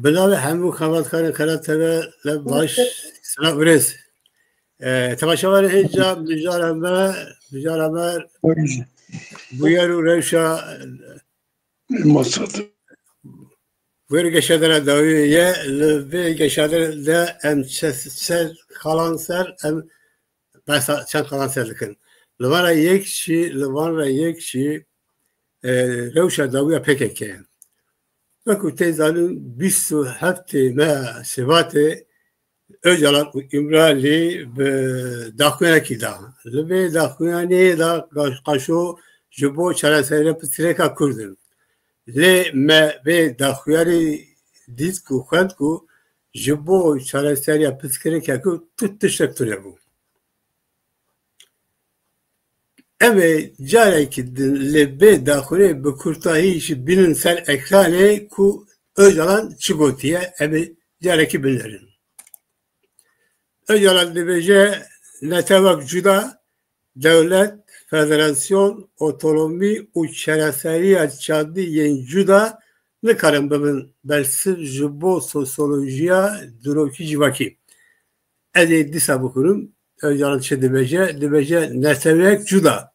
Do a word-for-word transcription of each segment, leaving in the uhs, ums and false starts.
Bi navê hemû xebatkarên Xelat T V, lev baş, silav birêz. E, temaşevanê hêja, mijara me, mijara me, bûyer û rewşa Masad. Wêr geşedere dawî ye, li vê geşedere de em çe-, ser xalan ser, em behsa çend xalan ser dikin. Li van re yek jî, li van re yek jî, e, rewşa dawiya P K K ye. Wekî tê zanîn bîst û heftê meha Şivatê Ocalan û Îmralî bi daxuyanekî da. Li vê daxuyaniyê de qa-, qaşo ji bo çareserîya pirsgirêka Kurd in. Lê me vê daxuyanî dît ku xwend ku ji bo çareseriya pirsgirêka Kurd tu tiştek tune bû. Em ê carekî din li vê daxuyaniyê bi kurtahî jî bînin ser ekranê ku Ocalan çi gotiye, em ê carekî binêrin. Ocalan dibêje, netewek cuda, dewlet, federasyon, otonomî û çareseriya çandî yên cuda nikarin bibin bersiv ji bo sosyolojiya dîrokî civakî. Ez ê dîsa bixwînim, Ocalan çi dibêje? Dibêje, netewek cuda,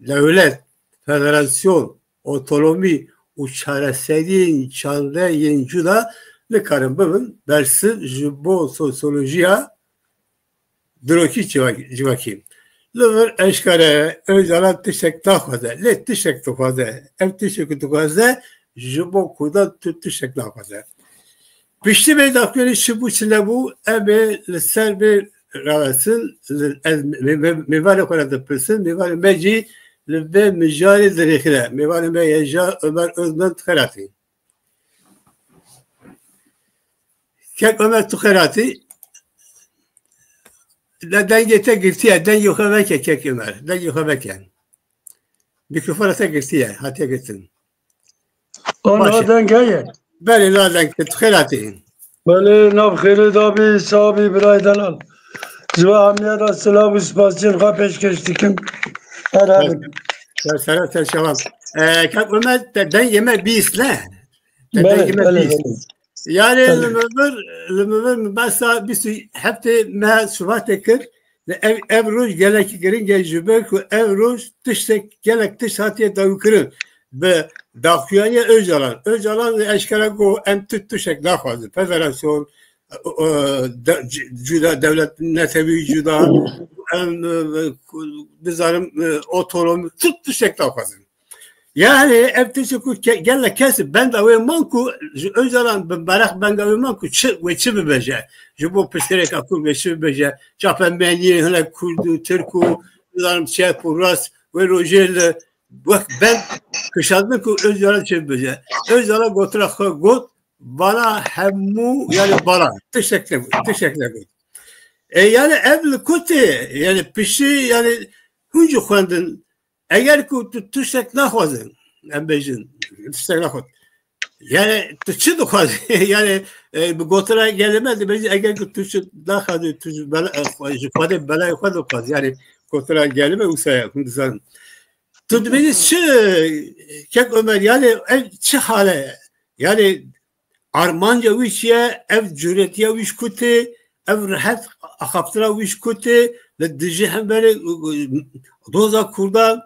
dewlet, federasyon, otonomî û çareseriyên çandê yên cuda nikarin bibin bersiv ji bo sosyolojiya dîrokî civak-, civakî. Li vir eşkere Ocalan tiştek naxwaze, lê tiştek dixwaze. Ev tiştek ku dixwaze ji bo Kurdan tu tiştek naxwaze. Piştî vê daxuyanî çi bû, çi nebû, em ê li ser vê ravesin, li, ez mê-, mê-, mêvanê xwe re dipirsin, mêvanê me jî li vê mijarê dirêxine. Mêvanê me hêja Ömer Özmen, tu xêr hatî. Kek Ömer, tu xêr hatî. De-, dengê te girtiye, dengê xwe veke Kek Ömer, dengê xwe veke. Mikrofona te girtiye, hatiye girtin. Ana Baş e. Deng heye. Belê, la deng, tu xêr hatî. Belê, nav xêrê dabî, sabî, birayê delal. Ji we hemiye re silav û spasiyên xwe pêşkêş dikim. Her hebin. Ser, ser, ser şevan. E, Kak Ömer, te dengê me bîst, ne? Te Belê, dengê me belê, bîst. Belê. Yani Belê. li min vir, li min vir min behsa bîst û heftê meha Şubatê kir. Ev, ev roj gelekî giring e, ji ber ku ev roj tiştek, gelek tişt hatiye dawîkirin. Bi daxuyaniya Ocalan. Ocalan eşkere got, em tu tiştek naxwazin. Federasyon, e, e, de-, c-, cuda, dewlet, netewî cuda, em, e, e, ku-, nizanim, e, otonomi, tu tiştek naxwazin. Yani ev tişt ku ke-, gelek kes benda wê man ku ji Ocalan bi meraq benda wê man ku çi, wê çi bibêje. Ji bo pirsgirêka Kurd wê çi bibêje. Çapemeniyê hinek Kurd û Tirk û nizanim çep û rast wê rojê li wek bend kişandin ku Ocalan çi bibêje. Ocalan gotina xwe got, bala hemû, yani bala. Tiştek ne, tiştek ne got. E, yani ev li ku tê, yani piştî, yani hûn jî xwendin, eger ku tu tiştek naxwazin, em bêjin, tiştek naxwazin. Yani tu çi dixwazî? Yani, e, bi gotina gelê me dibêjin, eger ku tu çi naxwazî, tu ji bela-, e, xwe-, ji Xwedê belayê xwe dixwazî. Yani gotina gelê me wisa ye, hûn dizanin. Tu dibêjî çi, Kek Ömer, yani ev çi hale ye? Yani armanca wî çi ye? Ev cûretiya wî ji ku tê? Ev rehet axaftina wî ji ku tê? Li dijî hemberê, e, e, doza Kurdan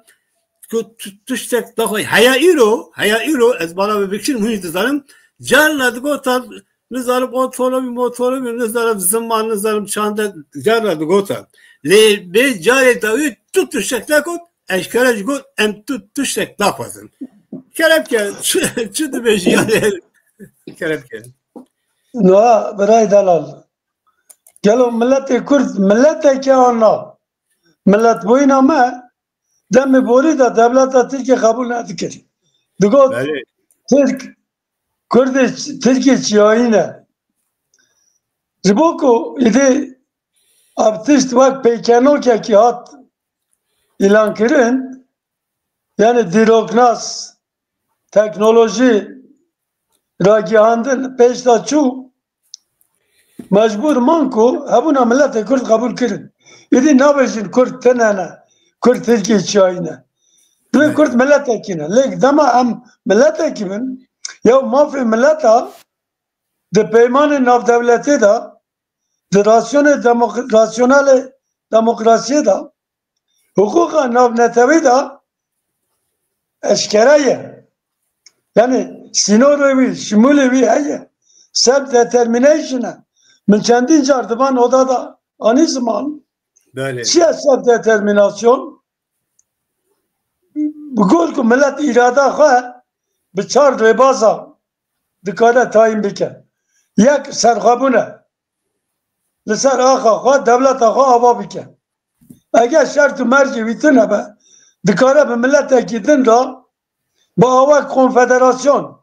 ku tu-, tiştek daxwe. Heya îro, heya îro, ez bala me bikişînim, hûn jî dizanin. Carna digotan, nizanim otonomî, motonomî, nizanim ziman, nizanim çande, carna digotan. Lê bê carê dawî tu tiştek negot, eşkere jî got, em tu tiştek naxwazin. Kerem ke, çi, çi dibêjî yani? Kerem ke. Niha birayê delal. Gelo miletê Kurd miletek e an na? Miletbûyîna me demê borî de dewleta Tirkiyê qebûl nedikir. Digot, Belê. Tirk, Kurdê ç-, Tirkiyê çiyayî ne. Ji bo ku îdî ev tişt wek peykenokekî hat îlankirin, yani dîroknas, teknolojî, ragihandin pêş de çû, mecbûr man ku hebûna miletê Kurd qebûl kirin. Îdî nabêjin Kurd tune ne, Kurd Tirkiyê çiyayî ne. Divê Kurd miletekî ne. Lê dema em miletekî bin, ya mafê mileta Di peymanê navdewletê de, di rasyonê demok-, rasyonelê demokrasiyê de, hiqûqa navnetewî de eşkere ye. Yani sînorê wî, şimûlê wî heye. Self determination e. Min çendîn car di van oda de anî ziman. Belê. Çi ye self determinasyon? Bi gor ku milet îrada xwe bi çar rêbaza dikare tayîn bike. Yek, serxwebûn e. Li ser axa xwe, dewleta xwe ava bike. Eger şert û mercê wî tune be, dikare bi miletekî din re, bi awek konfederasyon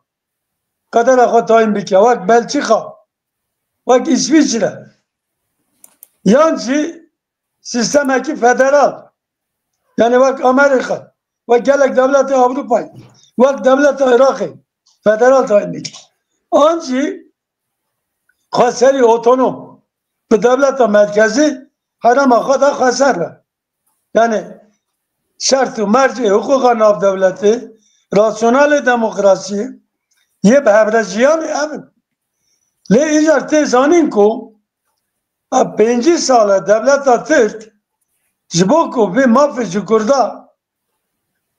qedera xwe tayîn bike, wek Belçîka, wek Îsvîçre. Yan jî sîstemekî federal. Yani wek Amerîka, wek gelek dewletê Ewropayê, wek dewleta Iraqê federal tayîn bike. An jî xweserî otonom bi dewleta merkezî herêma xwe de xweser be. Yani şert û mercê hiqûqa navdewletê, rasyonelê demokrasiyê yê bi hevre jiyanê ev in. Lê îcar tê zanîn ku ev pêncî sal e dewleta Tirk ji bo ku vê mafê ji Kurda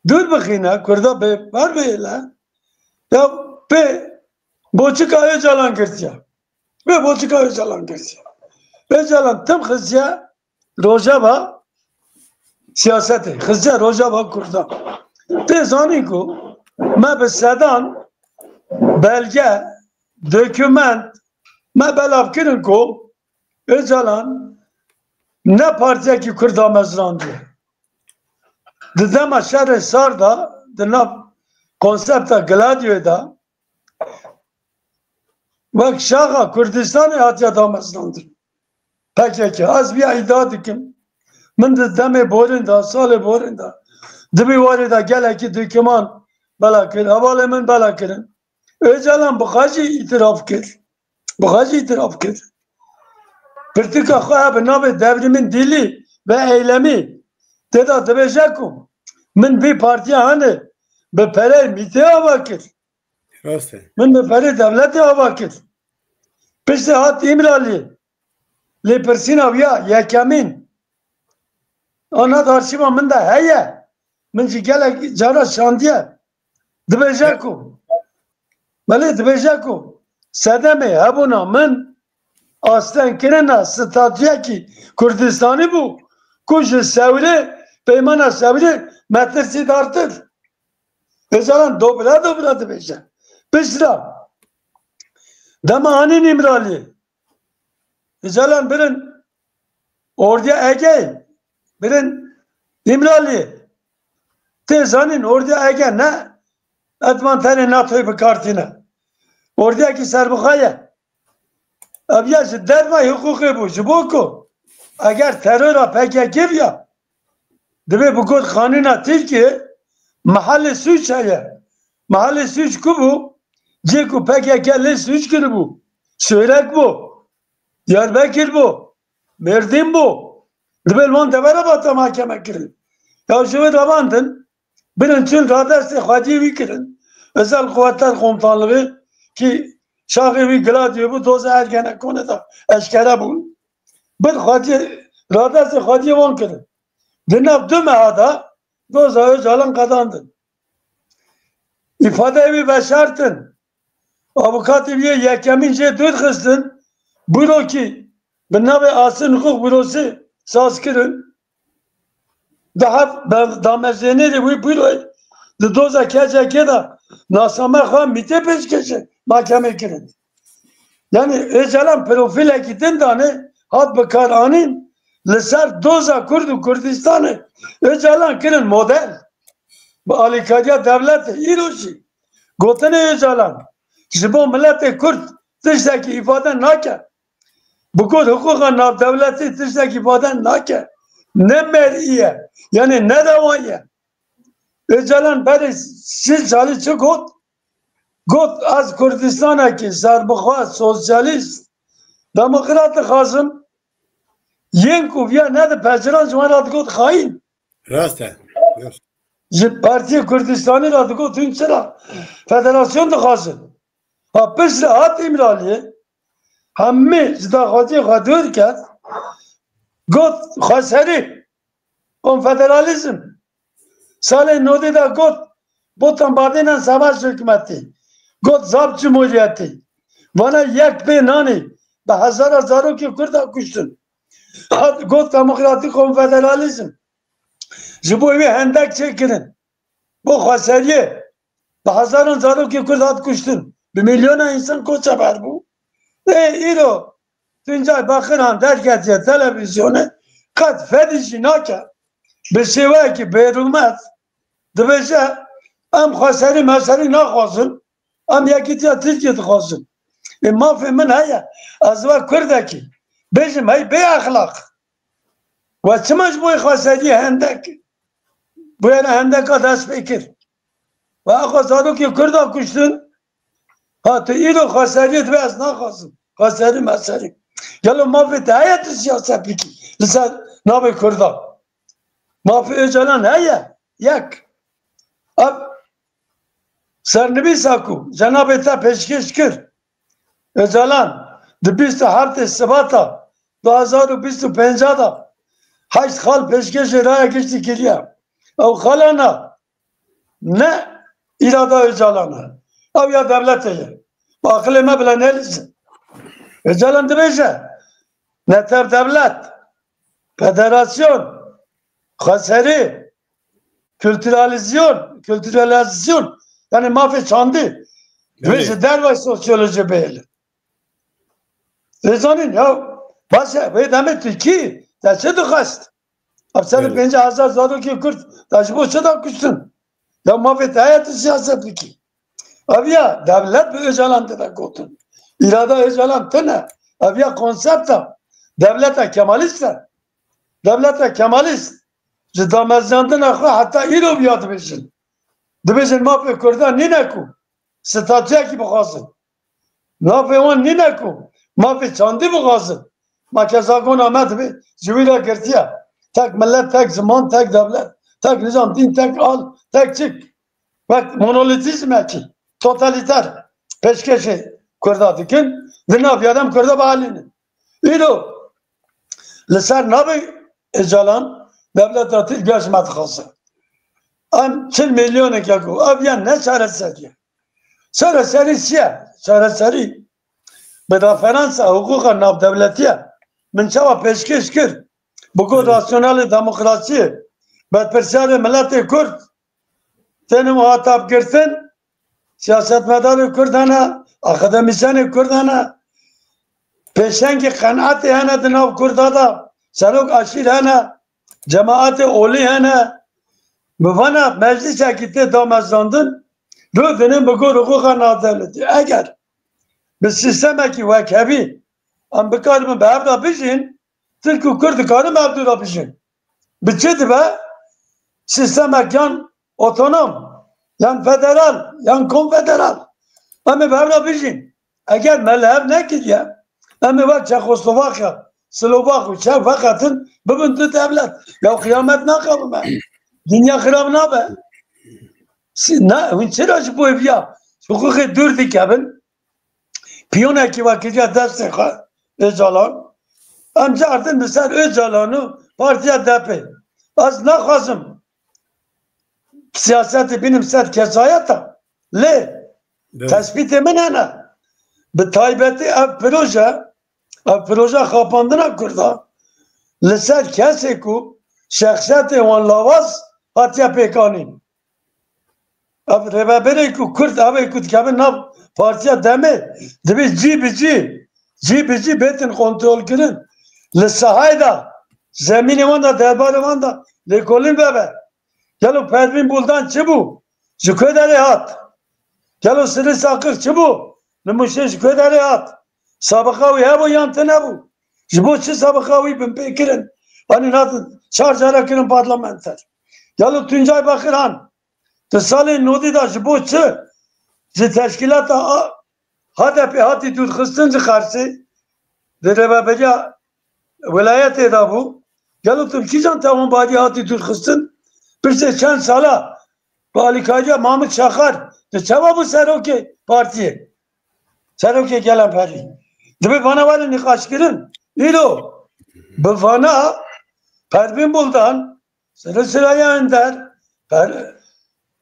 dûr bixîne, Kurda bê ber bihêle, ya pê boçika Ocalan girtiye. Pê boçika Ocalan girtiye. Ocalan tim xistiye rojeva siyasetê, xistiye rojeva Kurda. Tê zanîn ku me bi sedan belge, dokument me belav kirin ku Ocalan ne partiyekî Kurd damezrandiye. Di dema şerê sar de, di nav konsepta Gladioyê de, wek şaxa Kurdistanê hatiye damezrandin. P K K, ez viya îdia dikim. Min di demê borîn de, salê borîn de, di vî warê de gelekî dokuman bela kir, hevalê min bela kirin. Ocalan bi xwe jî îtiraf kir. Bi xwe jî îtiraf kir. Pirtûka xwe bi navê Devrîmên Dîlî ve Eylemî tê de dibêje ku min vî partiya hene bi pereyê mîtê ava kir. Rast e. Min bi perê dewletê ava kir. Piştî hat Îmraliyê. Lêpirsîna wî ya yekemîn. Ana di arşîva min de heye. Min jî gelek cara şandiye. Dibêje ku, belê, dibêje ku sedemê hebûna min astengkirina statuyekî Kurdistanî bû ku ji Sewrê, peymana Sewrê metirsîdartir. Ocalan dobra dobra dibêje. Piştre dema anîn Îmraliyê, Ocalan birin Ordiya Egeyê, birin Îmraliyê. Tê zanîn Ordiya Ege ne etman tenê NATOyê bi kar tîne. Ordiyekî serbixwe ye. Ev ya ji dervayî hiqûqê bû. Ji bo ku eger terora P K K viya, divê bi got qanûna Tirkiyê mehalê sûc heye. Mehalê sûc ku bû? Cê ku P K K lê sûc kiribû. Şoyrek bû. Diyarbekir bû. Mêrdîn bû. Divê li wan devera bata mahkeme kirin. Ya ji wê revandin, birin çûn radestê xwediyê wî kirin. Özel Kuvvetler Komutanlığı ki şaxê wî Gladio bû, doza Ergenekonê de eşkere bûn. Bir xwediyê, radestê xwediyê wan kirin. Di nav du meha de doza Ocalan qedandin. Îfadeyê wî veşartin. Avukatê wî yê yekemîn jê dûr xistin. Bûrokî bi navê Asîn Hiqûq Bûrosî saz kirin. Di hev be-, damezrênerê wî bûroyê di doza K C K de nasname xwe mîtê pêşkêşê mahkemê kirin. Yani Ocalan profîlekî din dane, hat bikaranîn li ser doza Kurd û Kurdistanê. Ocalan kirin model. Bi alîkariya dewletê îro jî gotinê Ocalan ji bo miletê Kurd tiştekî îfade nake. Bi got hiqûqa navdewletî tiştekî îfade nake. Ne merî ye, yani ne rewa ye. Ocalan berê sî salî çi got? Got, ez Kurdistanekî serbixwe, sosyalîst, demokrat dixwazim. Yên ku viya nedipeciran ji wan re digot xayîn. Rast e. Rast. Ji Partiyê Kurdistanê re digot hûn çira federasyon dixwazin. Ha piştre hat Îmraliyê, hemî ji daxwaziyê xwe dûr ket. Got xweserî, konfederalîzm. Salê nodî de got, bombardîna savaş hikûmetî. Got zap cumhuriyetî. Vana yek pê nanî, bi hezara zarokê Kurda kuştin. Hat got demokratîk konfederalîzm. Ji bo wê hendek çêkirin. Bo xweseriyê bi hezaran zarokê Kurd hat kuştin. Bi milyona însan koçeber bû. Ê îro Tuncay Bakirhan derketiye televîzyonê, qet fedî jî nake. Bi şêweyekî bêrûmet dibêje, em xweserî meserî naxwazin, em yekîtiya Tirkiyê dixwazin. Ê mafê min heye, ez we Kurdekî bêjim, hey bê exlaq. We çima ji bo xweseriyê hendek, bûyera hendeka dest pê kir? We axwe zarokê Kurda kuştin, ha tu îro xweseriyê dibê ez naxwazim. Xweserî meserî. Gelo mafê te heye tu siyaset bikî li ser navê Kurda? Mafê Ocalan heye. Yek. Ev sernivîsa ku cenabê te pêşkêş kir, Ocalan di bîst û heftê Sibata du hezar û bîst û pênc de heşt xal pêşkêşê raya giştî kiriye. Ew xalana ne îrada Ocalan e. Ew ya dewletê ye. Bi aqilê me bila nelîzin. Ocalan dibêje, netew dewlet, federasyon, xweserî, kulturalizasyon, kulturalizasyon, yani mafê çandî. Dibêje dervay sosyolojî bêle. Vê zanîn ya, baş e, vê demê tu kî, te çi dixwest? Ev ser û pêncî hezar zarokê Kurd, te ji bo çi da kuştin? Ya mafê te heye tu siyaset bikî. Ev ya, dewlet bi Ocalan tine gotin. Îrada Ocalan tine. Ev ya konsepta. Dewleta Kemalîst e. Dewleta Kemalîst ji damezrandina xwe heta îro viya dibêjin. Dibêjin mafê Kurdan nîne ku statuyekî bixwazin. Mafê wan nîne ku mafê çandî bixwazin. Ma kezagona me dibe ji wî re girtiye. Tek milet, tek ziman, tek dewlet, tek nizam, dîn, tek al, tek çik. Wek monolîtîzmekî totalîter pêşkêşê Kurda dikin, di nav ya dem Kurda bielînin. Îro li ser navê Ocalan dewleta Tirkiye ji me dixwaze. Em çil milyoneke ku ev ya ne çareserî ye. Çareserî çi ye? Çareserî bi referansa hiqûqa navdewletî ye. Min çawa pêşkêş kir? Bi got rasyonelê demokrasiyê, berpirsiyarê miletê Kurd têne muhatab girtin, siyasetmedarê Kurd hene, akademîsyenê Kurd hene, pêşengê qenatê hene di nav Kurda de, serok aşîr hene, cemaetê olî hene. Bi vana meclîsekî tê damezrandin, rû dinin bi got hiqûqa navdewletî. Eger bi sîstemekî wekhevî em bikaribin bi hev de bijîn, Tirk û Kurd dikarin bi hev dû re bijîn. Bi çi dibe? Sîstemek yan otonom, yan federal, yan konfederal. Em ê bi hev re bijîn. Eger me li hev nekiriye, em ê wek Çexoslovakya, Slovak û Çek veqetin, bibin du dewlet. Ya qiyamet naqewime. Dinya xirab nabe. Si-, na, hûn çira ji bo eviya hiqûqê dûr dikevin? Piyonekî we kiriye destê xwe Ocalan. Em cardin bi ser Ocalan û Partiya D P. Ez naxwazim siyasetê bînim ser kesayeta. Lê Evet. tespîtê min hene. Bi taybetî ev proje, ev proje xapandina Kurda li ser kesê ku şexsiyetê wan lawaz hatiye pêkanîn. Ev rêvebirê ku Kurd, ev ê ku dikevin nav Partiya Demê, divê cî bi cî, cî bi cî bêtin kontrolkirin. Li sahayê de, zemînê wan de, derbarê wan de lêkolîn vebe. Gelo Pervîn Buldan çi bû? Ji ku derê hat? Gelo Sirî Saqir çi bû? Li Mûşê ji ku derê hat? Sabiqa wî hebû yan tune bû? Ji bo çi sabiqa wî binpê kirin? Anî hatin çar cara kirin parlamenter. Gelo Tuncay Bakirhan di salê nodî de ji bo çi ji teşkîlata A-, H D P hatî dûrxistin ji Qersê, di rêveberiya welayetê de bû. Gelo tu bi kîjan tawanbarî hatî dûrxistin? Piştê çend sala bi alîkariya Mahmud Şaxar tu çawa bû serokê partiyê? Serokê Gelemperî. Divê vana were nîqaşkirin. Îro bi vana Pervîn Buldan, Sirri Sirayê Önder, Per-,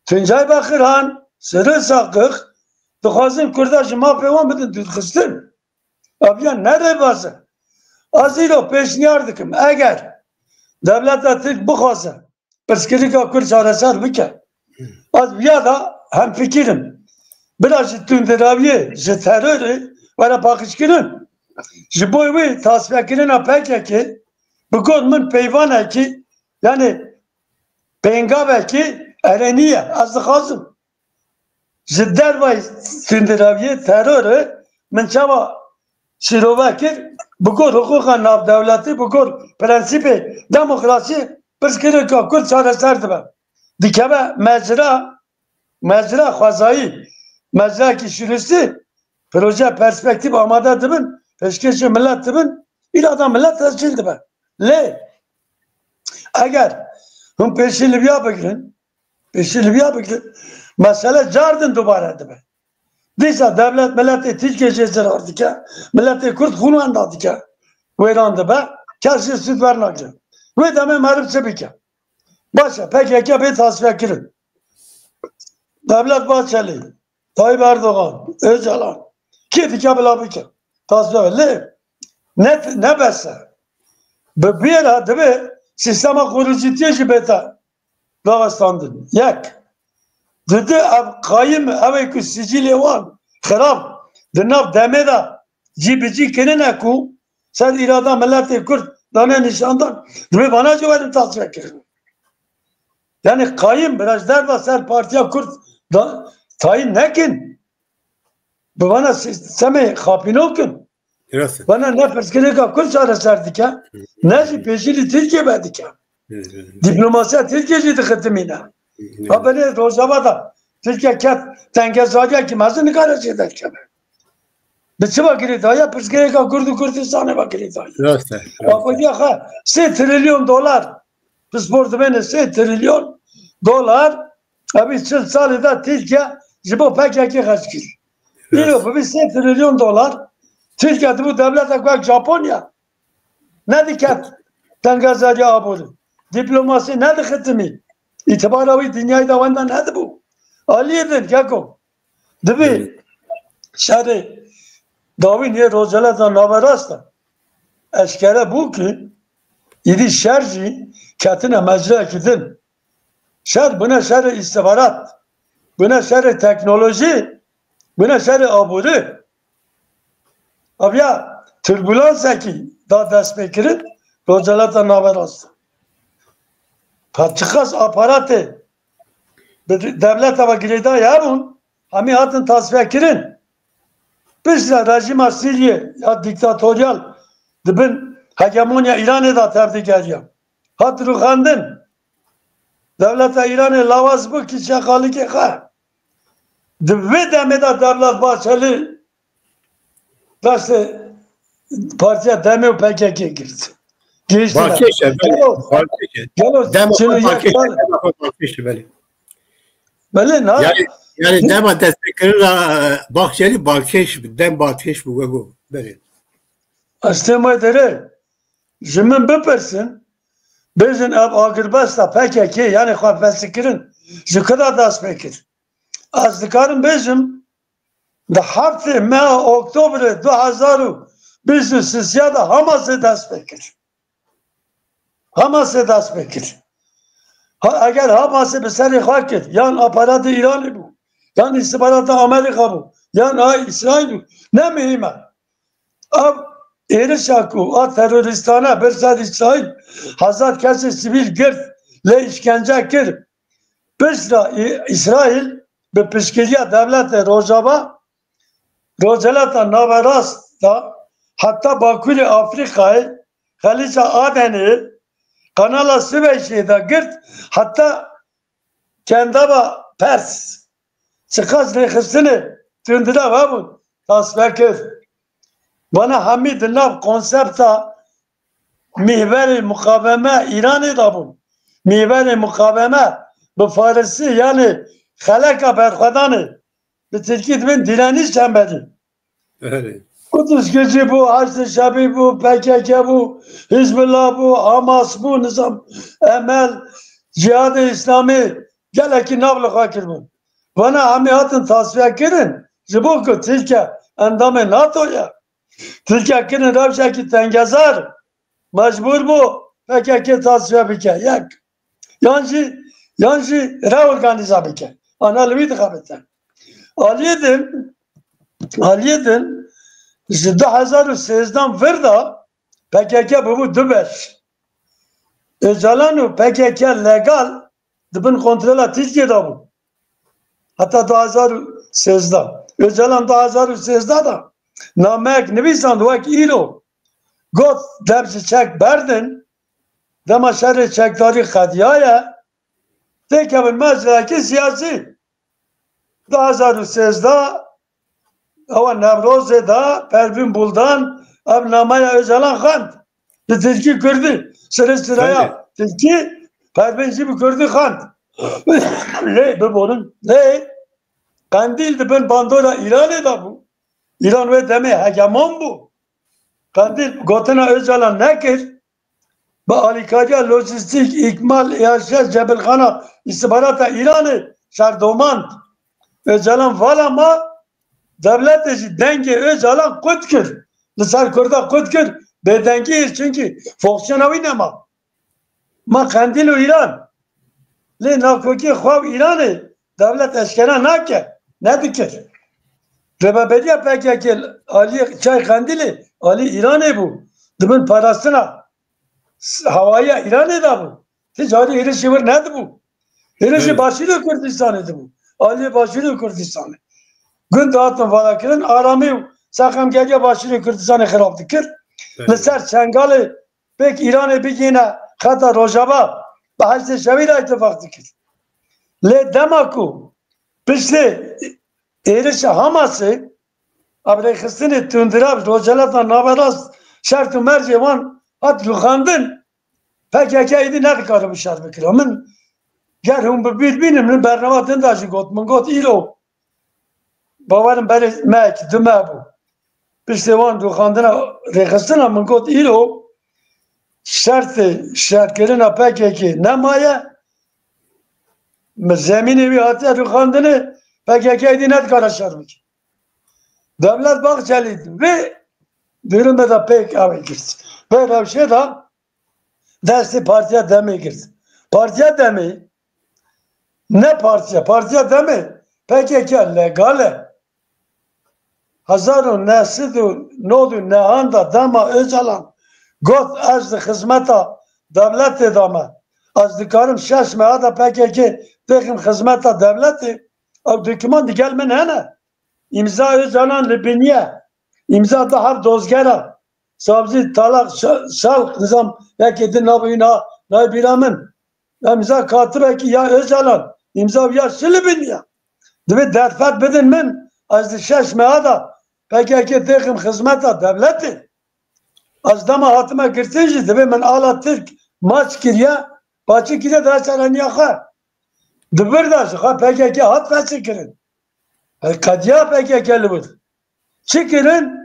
Tuncay Bakirhan, Sirri Sakik dixwazin Kurda ji mafê wan bidin dûrxistin. Ev ya ne rêbaz e. Ez îro pêşniyar dikim, eger dewleta Tirk bixwaze pirsgirêka Kurd çareser bike, ez viya da hemfikir im. Bila ji tundrawiyê, ji terorê were paqijkirin. Ji bo wê tasfiyekirina P K K bi gor min peyvanekî, yanî pêngavekî erênî ye. Ez dixwazim ji dervayî tundrawiyê, terorê min çawa şîrove kir, bi gor hiqûqa navdewletî, bi gor prensîpê demokrasî pirsgirêka Kurd çareser dibe. Dikeve mecra, mecra xwezayî, mecrayekî şuristî, proje, perspektîf amade dibin, pêşkêşê milet dibin, îrada milet tescîl dibe. Lê eger hûn pêşî li viya bigirin, pêşî li viya bigirin, mesele car din dubare dibe. Dîsa dewlet miletê Tirkiyê jê zirar dike, miletê Kurd xûn wenda dike, wêran dibe, kes jê sûd wernagire. Wê demê meriv çi bike? Baş e, P K K bê tasfiye kirin. Dewlet Bahçelî, Tayyip Erdogan, Öcalan, kê dike bila bike. Tasfiye lê ne, ne bes e. Bi bîr e, divê sîstema xurûcîtiyê jî bête rawestandin. Yek. Didi ev qayim, ew ê ku sicîlê wan xirab di nav demê de cî bi cî kirine ku ser îrada miletê Kurd dane nîşandan, divê vana jî werin tasfiye kirin. Yani qayim, biraz derva ser Partiya Kurd da, tayîn nekin. Bi vana sîstemê xapîno kin. Rast e. Vana ne pirsgirêka Kurd çareser dike, ne jî pêşî li Tirkiye vedike. Diplomasiya Tirkiye jî dixitimîne. Ha belê Rojava da Tirkiye ket tengezaryekî mezin, nikare jê derkeve. Bi çi ve girêdaye? Pirsgirêka Kurd û Kurdistanê ve girêdaye. Rast e, rast e. Apo diya xwe sê trilyon dolar, pispor dibêne sê trilyon dolar, evî çil salê de Tirkiye ji bo P K K xerc kir. Rast. Îro bibî sê trilyon dolar, Tirkiye dibû dewletek wek Japonya. Nediket tengazariya aborî. Dîplomasî nedixitimî. Îtibara wî dinyayê de wenda nedibû. Aliyê din, Keko. Divê şerê dawîn yê Rojhilata Naverast de eşkere bû ki, îdî şer jî ketine mecrayekî din. Şer bûne şerê îstixbarat, bûne şerê teknolojî, bûne şerê aborî. Aviya turbulansekî da destpêkirin Rojhilata Naverast. Ka çiqas aparatê bi dewleta ve girêdayî hebûn, hemî hatin tasfiye kirin. Piştre rejîma Sîriyê ya dîktatoryal di bin hegemonya Îranê de tevdigeriya. Hat rûxandin. Dewleta Îranê lawaz bû kî çeqalikê xwe. Di vê demê de Devlet Bahçelî destê Partiya Demê û P K K girt. Gihiştine. Balkêş e, belê. Gelo, Balkêş e. Gelo, Dema çilo xwe yek Balkêş e, sal. Dema xwe Balkêş e, belê. Belê, na? Yani, yani dema destpêkirina, e, Bahçelî Balkêş bi, dem Balkêş bi, wego, belê. Ez tê me derê, ji min bipirsin, bêjin ev agirbesta P K K, yani xwe fesikirin, ji kira dest pê kir. Ez dikarim bêjim, di heftê meha Oktobrê du hezar û bîst û sisiya de Hamasê dest pê kir. Hamasê dest pê kir. Ha, eger Hamasê bi serê xwe kir, yan aparatê Îranê bû, yan îstixbarata Amerîka bû, yan a Îsraîl bû, ne muhîm e. Ev êrişa ku a terorîstane bir ser Îsraîl, hezar kesê sivîl girt, lê îşkence kir. Piştre Î-, Îsraîl bi piştgiriya dewletê Rojava, Rojhilata Naverast da heta Bakurê Afrîkayê, Xelîca Adenê, Kanala Siveyşê de girt, heta Kendava Pers. Çiqas rêxistinê tundrev hebûn, tasfiye kir. Vana hemî di nav konsepta mîhverê muqaweme Îranê de bûn. Mîhverê muqaweme bi farisî, yani xeleka berxwedanê, bi tirkî dibên direniş çemberî. Belê. Kuduz Gecî bû, Heşdê Şebî bû, P K K bû, Hizbullah bû, Hamas bû, nizam, Emel, Cihadê Îslamî, gelekî nav li xwe kiribûn. Vana hemî hatin tasfiye kirin, ji bo ku Tirkiye endamê nato ye. Tirkiye kirin rewşekî tengezar, mecbûr bû P K K tasfiye bike. Yek. Yan jî, yan jî reorganîze bike. Ana li wî dixebite. Aliyê din, aliyê din ji du hezar û sêzdeh vir de P K K bûbû du beş. Ocalan û P K K legal di bin kontrola Tirkiyê de bû. Heta du hezar û sêzdeh. Ocalan du hezar û sêzdeh de nameyek nivîsand wek îro. Got, dev ji çek berdin, dema şerê çekdarî qediyaye, têkevin mecliyekî siyasî. Du hezar û sêzdeh, ewa Newrozê de Pervîn Buldan ev nameya Ocalan xwend. Bi tirkî kurdî, sirê siraya Belê. tirkî, Pervîn jî bi kurdî xwend. Lê biborin, lê Qendîl di bin bandora Îranê de bû. Îran wê demê hegemon bû. Qendîl gotina Ocalan nekir. Bi alîkariya lojîstîk, îkmal, î h s, cebilxana, îstixbarata Îranê şer domand. Ocalan vala ma, dewletê jî dengê Ocalan qut kir. Li ser Kurda qut kir, bêdengî, çunkî fonksiyona wî nema. Ma Qendîl û Îran. Lê nakokê xwe û Îranê dewlet eşkera nake, nedikir. Rêveberiya P K K alî çay Qendîlê, alî Îranê bû. Di bin parastina s-, hewayî ya Îranê de bû. Ti carî êrişî wir nedibû. Êrişî Belê. Başûrê Kurdistanê dibû. Aliyê Başûrê Kurdistanê. Gund hatin valakirin, aramî û sexemgeriya Başûrê Kurdistanê xirab dikir. Belê. Li ser Şengalê pêk Îranê bigihîne xeta Rojava, bi Heşdê Şevî re îtifaq dikir. Lê dema ku piştê êrişa Hamasê, ev rêxistinê tundirav, rojhilata naverast, şert û mercê wan hat rûxandin, P K K êdî nedikaribû şer bikira. Min ger hûn bi bîr bînin, min bernama din de jî got, min got, îro, bawerim berê mehekî, du meh bû. Piştê wan rûxandina, rêxistina, min got, îro şertê şerkirina P K K nemaye, min zemînê wî hatiye rûxandinê, P K K êdî nedikare şer bike. Dewlet Bahçelî vê durumê de pêk ew ê girt. Vê rewşê de destê Partiya Demê girt. Partiya Demê, ne partiya, Partiya Demê P K K legal e. Hezar û neh sed û nod û nehan de dema Ocalan got, ez di xizmeta dewletê de me. Ez dikarim şeş meha de P K K têxim xizmeta dewletê. Ew dokûman digel min hene. Îmza Ocalan li biniye. Îmza du heb dozgera. Savcı Talak Şa-, Şalk, nizam yekê din navê wî na-, nayê bîra min. Em îmza katibekî ya Ocalan, îmza ya şilibin ya. Divê derfet bidin min, ez di şeş meha da P K K têxim xizmeta dewletê. Ez dema hatime girtin jî divê min ala Tirk maç kiriye, paçî kiriye da sereniya xwe. Di vir de ji xwe P K K hat fesih kirin. Qediya P K K li wir. Çi kirin?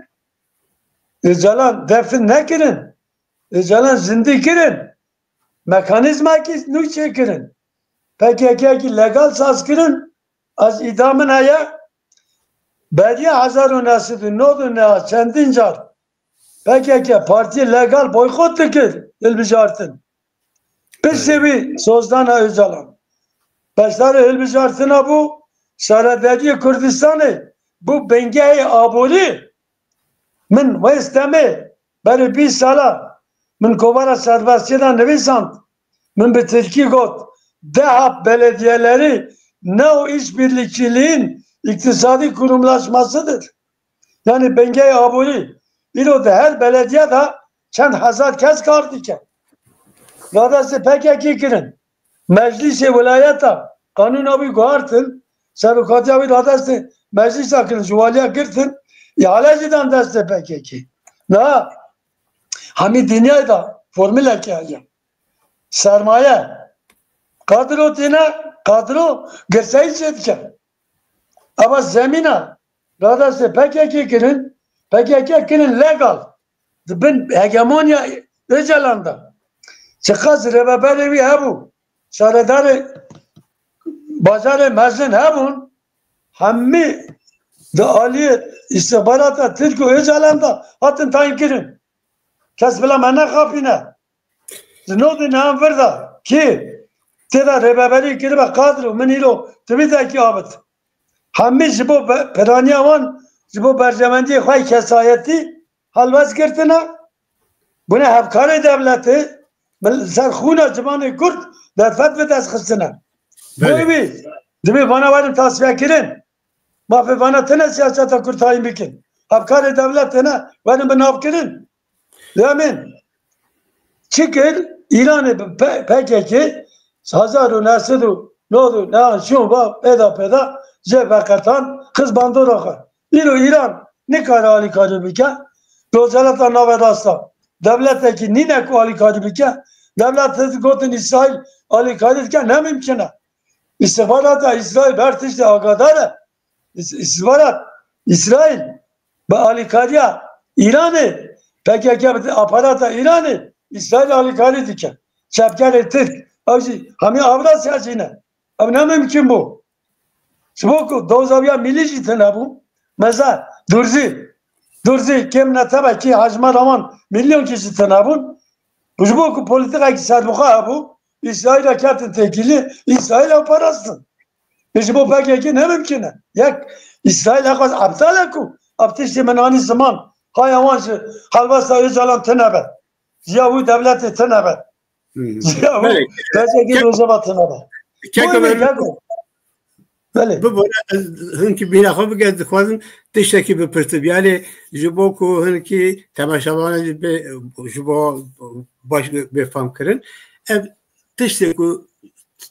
Ocalan defin nekirin. Ocalan zindî kirin. Mekanîzmayekî nû çêkirin. P K K kî legal saz kirin. Ez îdia min heye. Beriya hezar û neh sed û nod û neh çendin car P K K partiyê legal boykot dikir, hilbijartin. Piştî wî sozdana Ocalan beşdarê hilbijartina bû, şaredariyê Kurdistanê bû bingehê aborî. Min wê stemê berê bîst sala min kovara serbestiyê de nivîsand. Min bi tirkî got, DEHAP belediyeleri neo işbirlikçiliğin iktisadi kurumlaşmasıdır. Yani bingehê aborî. Îro di her belediye de çend hezar kes kar dike. Radestê P K K kirin. Meclîsê wilayeta qanûna wî guhartin. Serokatiya wî radestê meclîsa kirin. Ji waliya girtin. Îhale jî dan destê P K K. Niha hemî dinyayê de formuleke heye. Sermaye. Kadro têne, kadro girseyî çêdike. Eva zemîna radestê P K K kirin, P K K kirin legal. Di bin hegemonya Ocalan de. Çiqas rêveberê wî hebû. Şaredarê bajarê mezin hebûn. Hemî di aliyê îstixbarata Tirk û Ocalan de hatin tayin kirin. Kes bila me nexapîne. Ji nodî nihan vir de kî tê de rêveberî kiribe qadr û min îro tivîtekî abit. Hemî ji bo be-, piraniya wan, ji bo berjewendiyê xwe yê kesayetî helwest girtine. Bûne hevkarê dewletê, min li ser xûna ciwanê Kurd derfet bi dest xistine. Belê. Bo wî, divê vana werin tasfiye kirin. Mafê vana tine siyaseta Kurd tayin bikin. Hevkarê dewletê ne, werin bi nav kirin. Demên çi kir? Îranê bi P-, P K K hezar û neh sed û nod û neh şûn va pêda pêda jê veqetan, xiz bandora xwe. Îro Îran nikare alîkarî bike. Rojhilata Naverasta dewletekî nîne ku alîkarî bike. Dewlet gotin Îsraîl alîkarî dike, ne mimkun e. Îstixbarata Îsraîl bi her tiştê agadar e. Îs-, îstixbarat Îsraîl bi alîkariya Îranê, P K K bi aparata Îranê, Îsraîl alîkarî dike. Çepgerê Tirk, ew jî hemî Avrasya jî ne. Ev ne mimkun bû. Ji bo ku doza wî ya milî jî tune bû. Mesela Durzî. Durzî kêm ne tebekî hejmara wan milyonkî jî tune bûn. Ji bo ku polîtîkekî serbixwe hebû, Îsraîla ketin têkilî, Îsraîl ew parastin. Ji bo P K K ne mimkun e. Yek, Îsraîl heqas ebtal e ku ev tiştê min anî ziman. Haya wan ji helwesta Ocalan tune be. Ji ya wî dewletê tune be. Hmm. Ji ya wî Belê. P K K Kek-, Rojava tune be. Keko Buyurun, Berlin. Keko. Belê. Bibore, ez hinkî bîra xwe bike, dixwazim tiştekî bipirsim. Yanî ji bo ku hinkî temaşevanan jî bê, ji bo baş bê fam kirin. Ev tiştê ku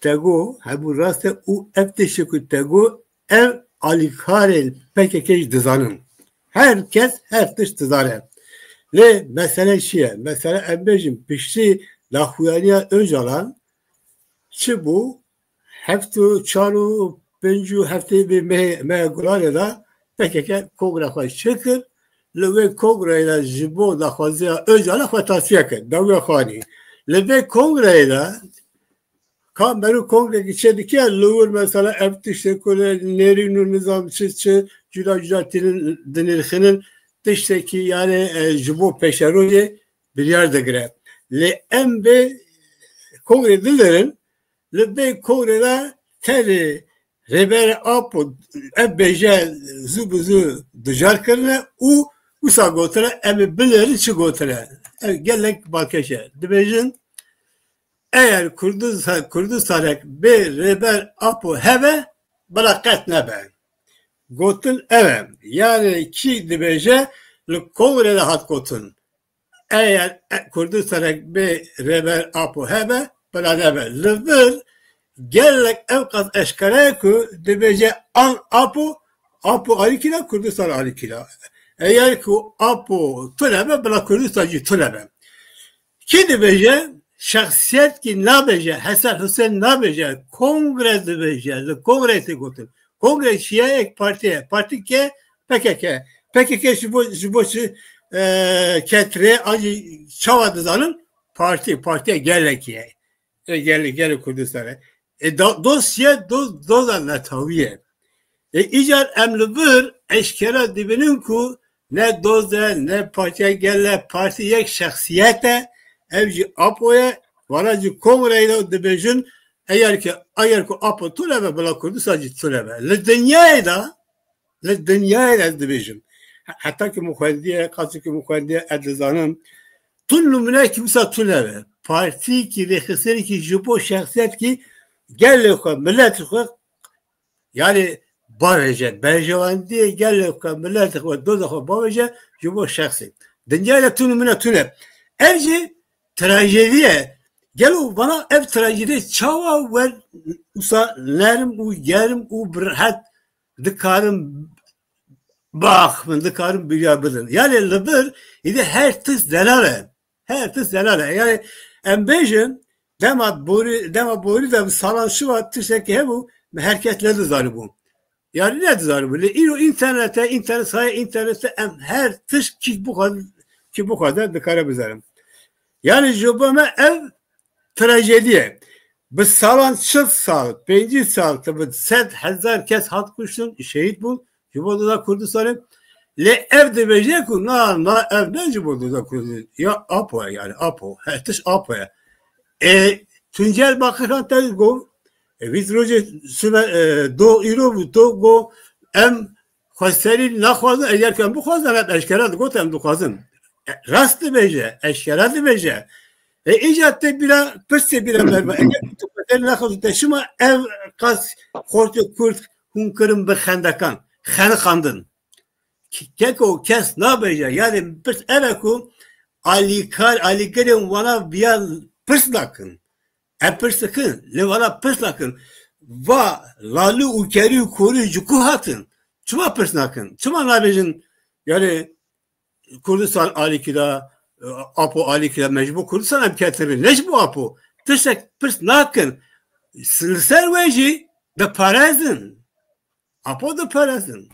te got, hebû rast e û ev tiştê ku te got, ev alîkarên P K K jî dizanin. Her kes her tişt dizane. Lê mesele çi ye? Mesele em bêjin piştî daxuyaniya Ocalan çi bû? Heft û çar û pênc û heftê vê mehê, meha Gulanê de P K K kongre xwe çêkir. Li wê kongreyê de ji bo daxwaziya Ocalan xwe tasfiye kir. Dawiya xwe anî. Li vê kongreyê de ka merû kongrekî çêdike, li wir mesela ev tiştê ku li nêrîn û nizam çi çi cuda cuda tînin dinirxînin, tiştekî yani, e, ji bo pêşerojê biryar digire. Lê em vê kongrê dilerin, li vê kongrê de tenê Rêber Apo ev bêje zû bi zû ducar kirine û wisa gotine, em ê bilerin çi gotine. Ev gelek balkêş e. Dibêjin, eger Kurdistan, Kurdistanek bê Rêber Apo hebe, bila qet nebe. Gotin ev e. Yani kî dibêje, li kongrê de hat gotin. Eger e, Kurdistanek bê Rêber Apo hebe, bila nebe. Li vir gelek ew qas eşkere ye ku dibêje an Apo, Apo alîkî ne, Kurdistan alîkî ne. Eger ku Apo tune be, bila Kurdistan jî tune be. Kî dibêje? Şexsiyet kî nabêje, Hesen Husên nabêje, kongre dibêje, li kongreyê tê gotin. Kongre çi ye? Yek partî ye. Partî ke P K K. P K K ji bo, ji bo çi, e, ketirê, an jî çawa dizanin? Partî, partiya gelekî ye. E, gelê, gelê Kurdistanê. E, do-, dost ye, dost, doza netawî ye. E, îcar em li vir eşkera dibînin ku ne doz e, ne partiya gel e, partî yek şexsiyet e, ev jî Apo ye, vana jî kongreyê de dibêjin, eger ki, eger ku Apo tune be, bila Kurdistan jî tune be. Li dinyayê de, li dinyayê de ez dibêjim. He-, heta ki min xwendiye, qasî ki min xwendiye, ez dizanim. Tu nimûneyekî wisa tune be. Partîkî, rêxistinekî ji bo şexsiyetkî gelê xwe, miletê xwe, yani bavêje, berjewendiyê gelê xwe, miletê xwe, doza xwe bavêje ji bo şexsê. Dinyayê de tu nimûne tune. Ev jî trajediye. Gelo vana ev trajediye çawa wer wisa nerm û germ û bi rehet dikarin biaxivin, dikarin biryar bidin. Yani li vir, îdî her tişt zelal e. Her tişt zelal e. Yani em bêjin, dema borî, dema borî de bi salan şiva tiştekî hebû, me her kes nedizanibû. Yani ne dizanibû? Lê îro înternete, înternet, sayê înternete em her tişt kî bixwaze, kî bixwaze dikare bizane. Yani ji bo me ev trajedî ye. Bi salan, çil sal, pêncî sal, tu bi sed hezar kes hat kuştin, şehîd bûn ji bo dida Kurdistanê. Lê ev dibêje ku na, na, ev ne ji bo dida Kurdistanê. Ya Apo ye yani, Apo. Her tişt Apo ye. E, Tuncel Bakırhan te got, e, vîst rojê sibe, e, do îro bû, to got, em xweserî naxwazin, eger ku em bixwazin, em eşkera digot, em dixwazin. E, rast dibêje, eşkera dibêje. E, îca tê bîra, pirsê bîra berbe. Eger tu xweserî naxwazin, te çima ev qas xortê Kurd hûn kirin bi xendekan, xeniqandin? Ke-, keko kes nabêje, yani pirs ev e ku alîkar, alîgirên wana viya pirs nakin. Em pirs dikin, lê wana pirs nakin. Va lalî û kerî û korî ji ku hatin? Çima pirs nakin? Çima nabêjin, yani Kurdistan alîkî de, Apo alîkî de, me ji bo Kurdistan em ketin rê, ne ji bo Apo? Tiştek pirs nakin. Li ser wê jî diparezin. Apo diparezin.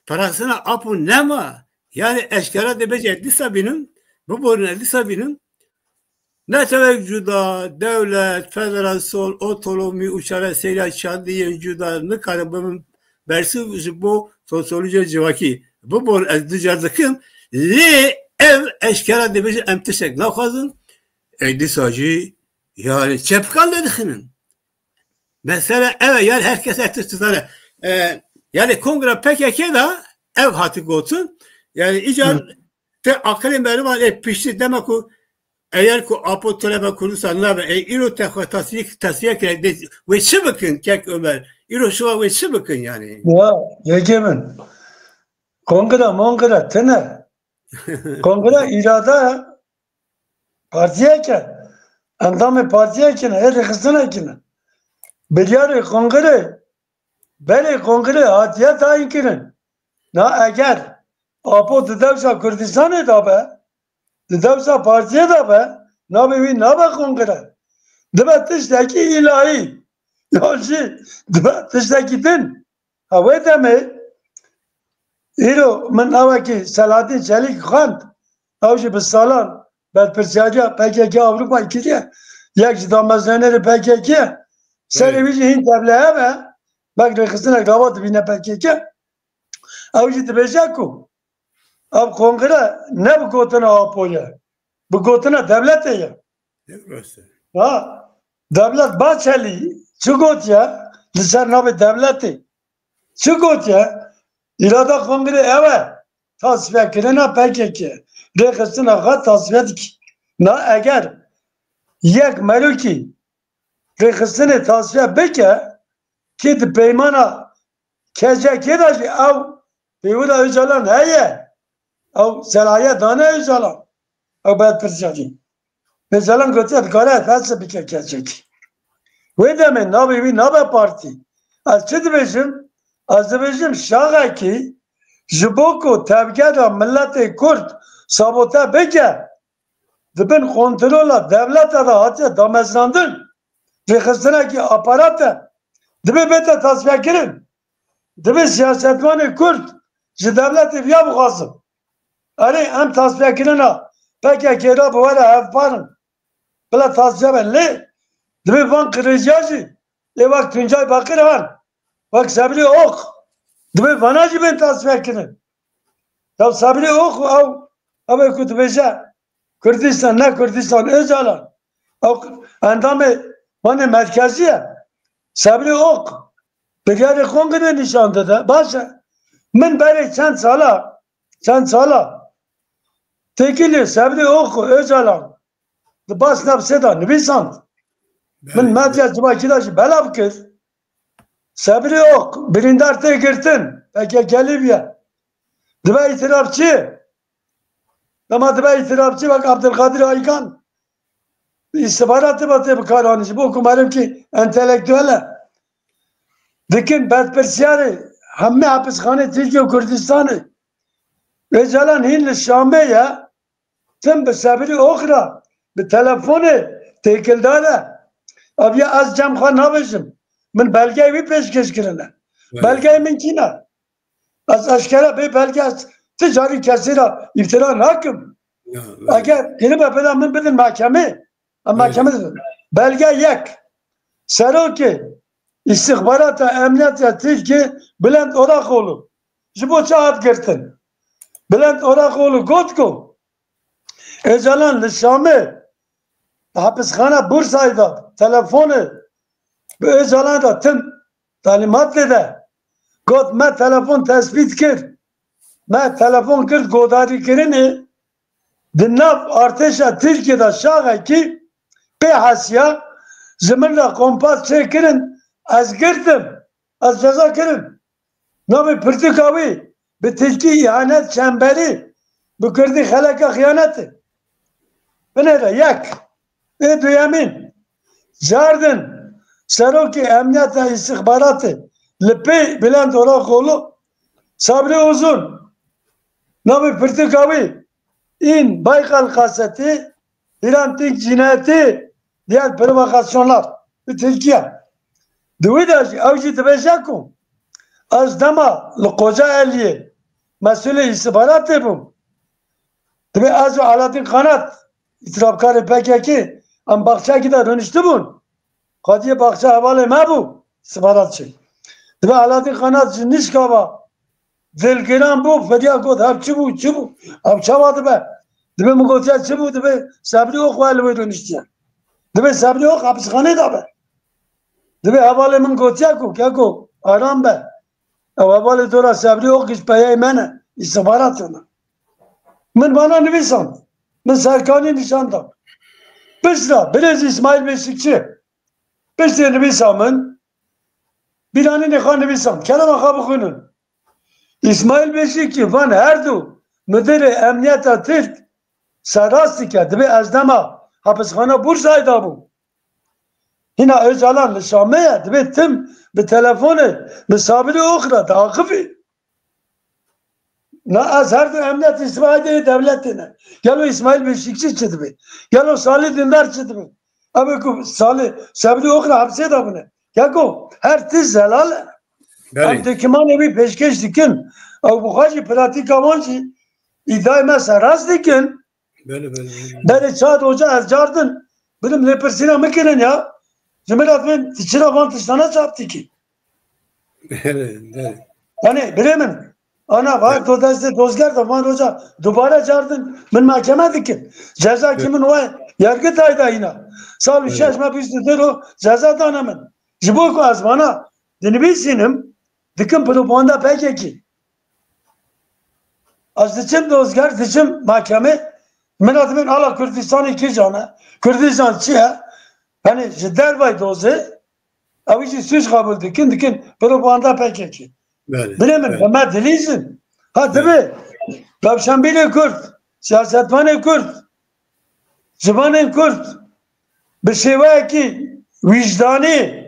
Parastina Apo nema. Yani eşkera dibêje, dîsa bînin, biborin, ez dîsa bînin. Netewek cuda, dewlet, federasyon, otonomî û çareserîya çandî yên cuda nikarin bibin bersiv ji bo sosyolojiyê civakî. Biborin, ez ducar dikim, lê ev eşkera dibêje em tiştek naxwazin, ê dîsa jî yani çepikan lê dixinin. Mesele ev e, yani herkes ev tişt dizane. E, yani kongra P K K de ev hati gotin. Yani îcar te aqilê merivan ê piştî dema ku eger ku Apo tune be Kurdistan nabe, ê îro te xwe tasfîk, tasfiye kire, de, wê çi bikin kek Ömer? Îro şiva wê çi bikin yani? Ya, yekê min. Kongra, mongra, tine. Kongre îrade partiyeke, endamê partiyeke ne, ê rêxistineke ne. Biryarê kongre, berê kongre hatiye tayîn kirin. Na eger Apo di dewsa Kurdistanê de be, di dewsa partiyê de be, navê wî nabe kongre. Dibe tiştekî îlahî. Ya jî dibe tiştekî din. Ha, wê demê îro min navekî Selahattin Çelîk xwend, ew jî bi salan berpirsiyariya P K K Ewropayê kiriye. Yek ji damezrênerê P K K ye. Serê wî jî hîn tevlihev e. Belk rêxistinek rava dibîne P K K. Ew jî dibêje ku ev kongre ne bi gotina Apo ye, bi gotina dewletê ye. Ha, dewlet Bacelî çi gotiye li ser navê dewletê? Çi gotiye? Îrada kongrê ew e. Tasfiyekirina P K K. Rêxistina xwe tasfiye dikî. Na eger yek merokî rêxistinê tasfiye bike, kê di peymana K C K de jî ew pêwira Ocalan heye. Ew selahiyet dane Ocalan. Ew berpirsiyarî. Ocalan gotiye dikare felse bike K C K. Wê demê navê wî nabe partî. Ez çi dibêjim? Ez dibêjim şaxekî ji bo ku tevgera miletê Kurd sabote bike, di bin kontrola dewleta de hatiye damezrandin, rêxistinekî aparat e, dibê bête tasfiyekirin. Dibê siyasetvanê Kurd ji dewletê viya bixwazin. Erê, em tasfiyekirina P K K re bi we re hevpar in. Bila tasfiye be. Lê dibê van qirêjiya jî ê wek Tuncay Bakirhan, wek Sebrî Ok, dibê vana jî bên tasfiyekirin. Ya Sebrî Ok ew, ew ê ku dibêje Kurdistan, ne Kurdistan, Ocalan. Ew endamê Wanê merkezî ye. Sebrî Ok biryarê kongrê nîşan dide. Baş e. Min berê çend sala, çend sala têkilî Sebrî Ok û Ocalan di bas nefsê de nivîsand. Min medya civakî de jî belav kir. Sebrî Ok birîndar tê girtin, P K K'lî bûye. Dibe îtirafçî. Dema dibe îtirafçî, wek Abdulkadir Aykan, îstixbaratê ve tê bikaranî, ji bo ku merivkî entelektuel e. Dikin berpirsiyarê hemî hepisxanê Tirkiye û Kurdistanê. Ocalan hîn li Şamê ye, tim bi Sebrî Ok re bi telefonê têkildar e. Ev ya ez cem xwe nabêjim. Min belgeyê wî pêşkêş kirine. Belgeyê min kî ne? Ez eşkere bê belge ez ti carî kesî re îftira nakim. Eger kiribe bila min bidin mahkemê, em mahkeme dibin. Belge yek. Serokê îstixbarata emniyeta Tirkiyê Bülent Orakoğlu ji bo çi hat girtin? Bülent Orakoğlu got ku Ocalan li Şamê, di hepisxana Bursayê de telefonê bi Ocalan de tim talîmat lê de. Got, me telefon tespît kir. Me telefon kir godarîkirinê di nav artêşa Tirkiyê de şaxekî pê hesiya, ji min re kompas çêkirin, ez girtim, ez ceza kirim. Navê pirtûka wî bi tirkî îhanet çemberî, bi kurdî xeleka xiyanetê. Binêre yek. Ê duyemîn, cardin serokê emniyeta îstixbaratê li pê Bülent Orakoğlu, Sabri Uzun. Navê pirtûka wî în Baykal kaseti, Hrant Dink cinayeti, diğer provokasyonlar. Bi tirkî ye. Di wî de jî ew jî dibêje ku ez dema li Kocaeliyê mesûlê îstixbaratê bûm. Dibê ez û Alaaddin Kanat, îtirafkarê P K K, em baxçekî de rûniştibûn. Qadiyê baxçe hevalê me bû, îstixbaratçî. Dibê Alaaddin Kanat ji nişka ve dilgiran bû, feriya got, hev çi bû, çi bû? Ev çawa dibe? Dibê min gotiya çi bû? Dibê Sebrî Ox we li wê rûniştiye. Dibê Sebrî Ox hepisxanê de be. Dibê hevalê min gotiya ku, keko, aram be. Ew hevalê to re Sebrî Ox giş peyeyê me ne, îstixbaratê ne. Min vana nivîsand. Min serkanî nîşan da. Piştre, birêz Îsmaîl Beşikçi. Piştê nivîsa min, bîranînê xwe nivîsand. Kerema xwe bixwînin. Îsmaîl Beşikçi van her du mudirê emniyeta Tirk serast dike. Dibê ez dema hepisxana Bursayê de bûm. Hîna Ocalan li Şamê ye, dibê tim bi telefonê bi Sabirî Ox re diaxivî. Na ez her du emniyet îstîfayê dê dewletê ne. Gelo Îsmaîl Beşikçi çi dibe? Gelo Salih Dündar çi dibe? Ev ku Salih Sebrî Ox re hepsê de bine. Keko her tişt zelal e. Belê. Em dokîmanê wî pêşkêş dikin. Ew bi xwe jî pratîka wan jî îdayê me serast dikin. Belê, belê, belê. Berê çar roja ez cardin bidim lêpirsîna min kirin ya. Ji min re dibin, tu çira van tiştana çap dikî? Belê, belê. Yanî birê min, ana va, belê, to destê dozger de van roja dubare cardin min mahkeme dikin. Ceza ki, belê, min we yargıtay da hîna. Sal û, belê, şeş me bîst û du ro ceza dane min. Ji bo ku ez vana dinivîsînim, dikim propaganda P K K. Ez diçim dozger, diçim mahkeme, min re dibin ala Kurdistanê kîjan e? Kurdistan çi ye? Yanî ji dervayî dozê, ew jî sûc qebûl dikin, dikin propaganda P K K. Belê, belê. Birê min, bi me dilîzin. Ha, belê, dibe rewşenbîrê Kurd, siyasetvanê Kurd, zimanên Kurd bi şêweyekî wijdanî,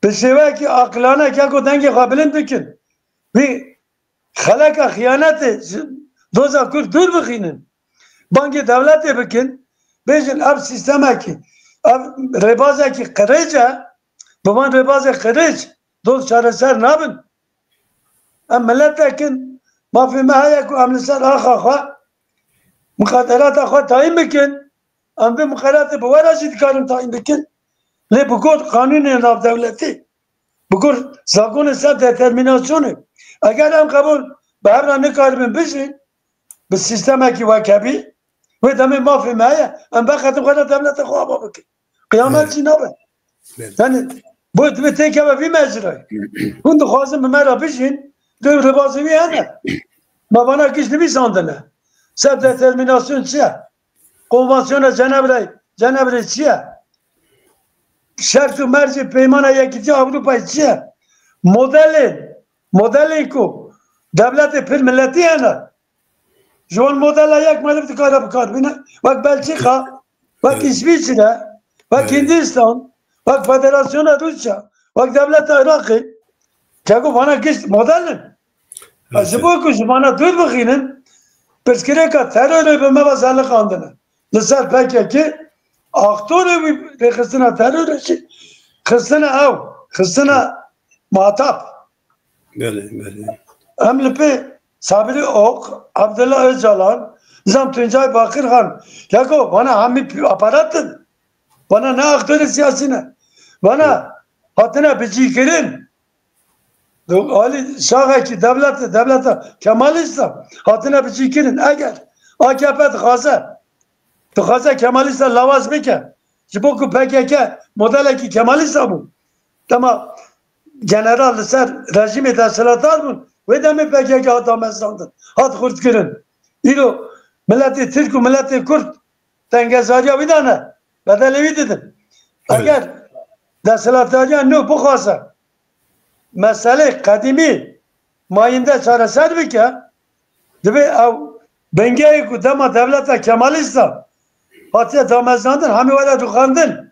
bi şêweyekî aqilane keko dengê xwe bilind bikin. Vî xeleka xiyanetê ji doza Kurd dûr bixînin. Bangê dewletê bikin, bêjin ev sîstemekî, ev rêbazekî qirêc e, bi van rêbazê qirêc doz çareser nabin. Em miletek in, mafê me heye ku em li ser axa xwe, muqaderata xwe tayîn bikin. Em vê muqaderata bi we re jî dikarin tayîn bikin. Lê bi gor qanûnê navdewletî, bi gor zagonê self determinasyonê, eger em qebûl bi hev re nikaribin bijîn, bi sîstemekî wekevî, wê demê mafê me heye, em veqetin xwe re dewleta xwe ava bikin. Qiyamet, evet, jî nabe. Evet. Yani, bo divê têkeve vî mecrayê. Hûn dixwazin bi me re bijîn, di rêbazê wî hene. Me vana giş nivîsandine. Self determinasyon çi ye? Konvansiyona Cenevre, Cenevre çi ye? Şert û mercê Peymana Yekîtiya Ewropayê çi ye? Modelên, modelên ku dewletê pir miletî hene. Ji wan modela yek meriv dikare bi kar bîne. Wek Belçîka, wek, evet, Îsvîçre, wek, evet, Hindistan, wek Federasyona Rûsya, wek dewleta Iraqê. Keko vana giş model in. Evet. Ji bo ku ji vana dûr bixînin, pirsgirêka terorê bi me ve zeliqandine. Li ser P K K, aktorê wî rêxistina terorê jî xistine ew, xistine matap. Belê, belê. Em li pê Sabirî Ok, Abdullah Öcalan, nizam Tuncay Bakirxan, yako vana hemî aparat in. Vana ne aktorê siyasî ne. Vana hatine bicîkirin. Alî şaxekî dewlete, dewleta Kemalîsta hatine bicîkirin. Eger A K P dixwaze, dixwaze Kemalîsta lawaz bike, ji bo ku P K K modelekî Kemalîsta bû. Dema general li ser rejîmê desthilatdar bûn, wê demê P K K hat damezrandin, hat xurtkirin. Îro miletê Tirk û miletê Kurd tengezariya wî dane, bedelê wî didin. Evet. Eger desthilatdariya nû bixwaze meselê qedîmî mayînde çareser bike, divê ew bingehê ku dema dewleta Kemalîsta hatiye damezrandin, hemî were rûxandin.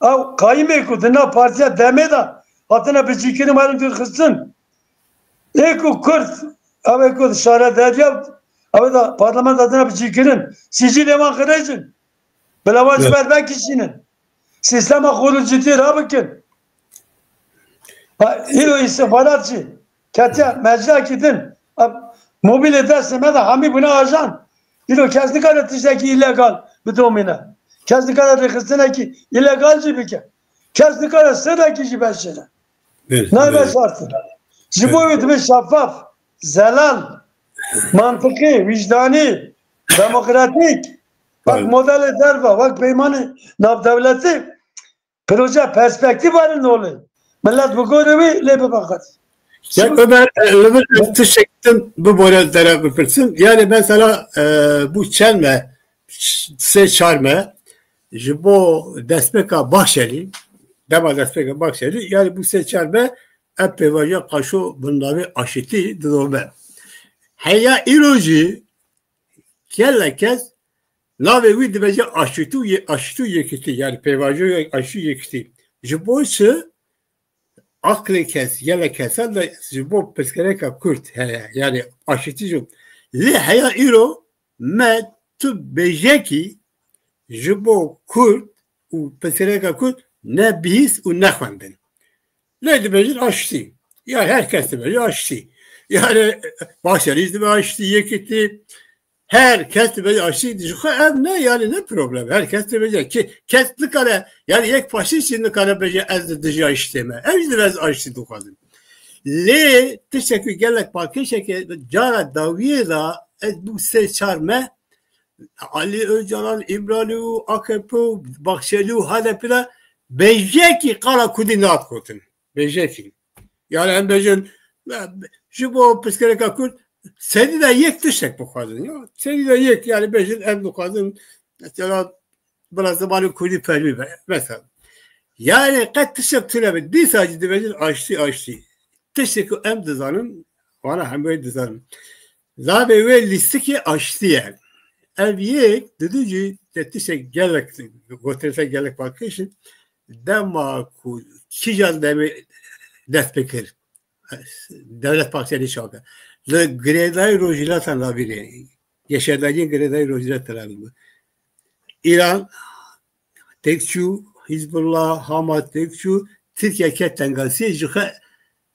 Ew qayîmê ku di nav partiya demê de hatine bicîkirin, werin dûrxistin. Ê ku Kurd, ew ê ku şaredariya, ew ê de parlamento hatine bicîkirin, sicilê wan qirêj in. Bila wan ji Evet. ber vekişînin. Sîstema xurûcîtî rabikin. Ha, îro îstixbarat jî ketiye meclekî din. Ev mobîlê destê me de hemî bûne ajan. Îro kes nikare tiştekî îlegal bidomîne. Kes nikare rêxistinekî îlegal jî bike. Kes nikare sirrekî jî veşêne. Belê, Nayê belê. veşartin. Ji bo Evet. wê dibe şeffaf, zelal, mantiqî, wîcdanî, demokratîk, wek Belê. modelê derve, wek peymanê navdewletî, proje, perspektîf werin holê. Millet bigore wî, lê bibe qet. Ya Ömer, e, li vir ez tiştek din bibore te re bipirsim. Yani mesela, e, bu çend me, sê çar me, ji bo destpêka Baxşelî, dema destpêka Baxşelî, yani bu sê çar me, ev pêvajoya qaşo bi navê aşitî didome. Heya îro jî gelek kes navê wî dibêje aşitî û yê-, aşitî û yekitî, yani pêvajoya aşitî û yekitî. Ji bo çi? Aqlê kes, gelek kesan de ji bo pirsgirêka Kurd heye, yani aşitî jî. Lê heya îro me tu bêjekî ji bo Kurd û pirsgirêka Kurd ne bihîst û ne xwendin. Lê dibêjin aştî. Ya her kes dibêje aştî. Yani Bahçelî dibe aştî, yekitî. Her kes dibêje aştî. Ji xwe ev ne, yani ne problem. Her kes dibêje. Ki, kes nikare, yani yek faşîst jî nikare bêje ez di dijî aştê me. Ev jî dibe ez aştî dixwazim. Lê tiştekî gelek paqêşeke cara dawiyê de ez bû sê çar me Alî Ocalan, Îmralî û A K P û Baxçelî û H D P de bêjekî qala kurdî nehat gotin. Bêjekî. Yani em bêjin, ji bo pirsgirêka Kurd serî de yek tiştek bixwazin. Ya, serî de yek, yani bêjin em dixwazin, mesela, bila zimanê kurdî fermî be. Mesela. Yani qet tiştek tune be. Dîsa jî dibêjin aştî, aştî. Tiştekî em dizanin, wana hemû dizanin. Navê wê lîstikê aştî ye. Ev yek, didu jî te tiştek gelek, gotinê te gelek paqêş in. Dema ku kîjan demê dest pê kir? Dewlet Bahçelî çawa kir? Li girêdayî rojhilata navînê, geşedariyên girêdayî rojhilata navînê. Îran têk çû, Hizbullah, Hamas têk çû, Tirkiye ket tengasiyê ji xwe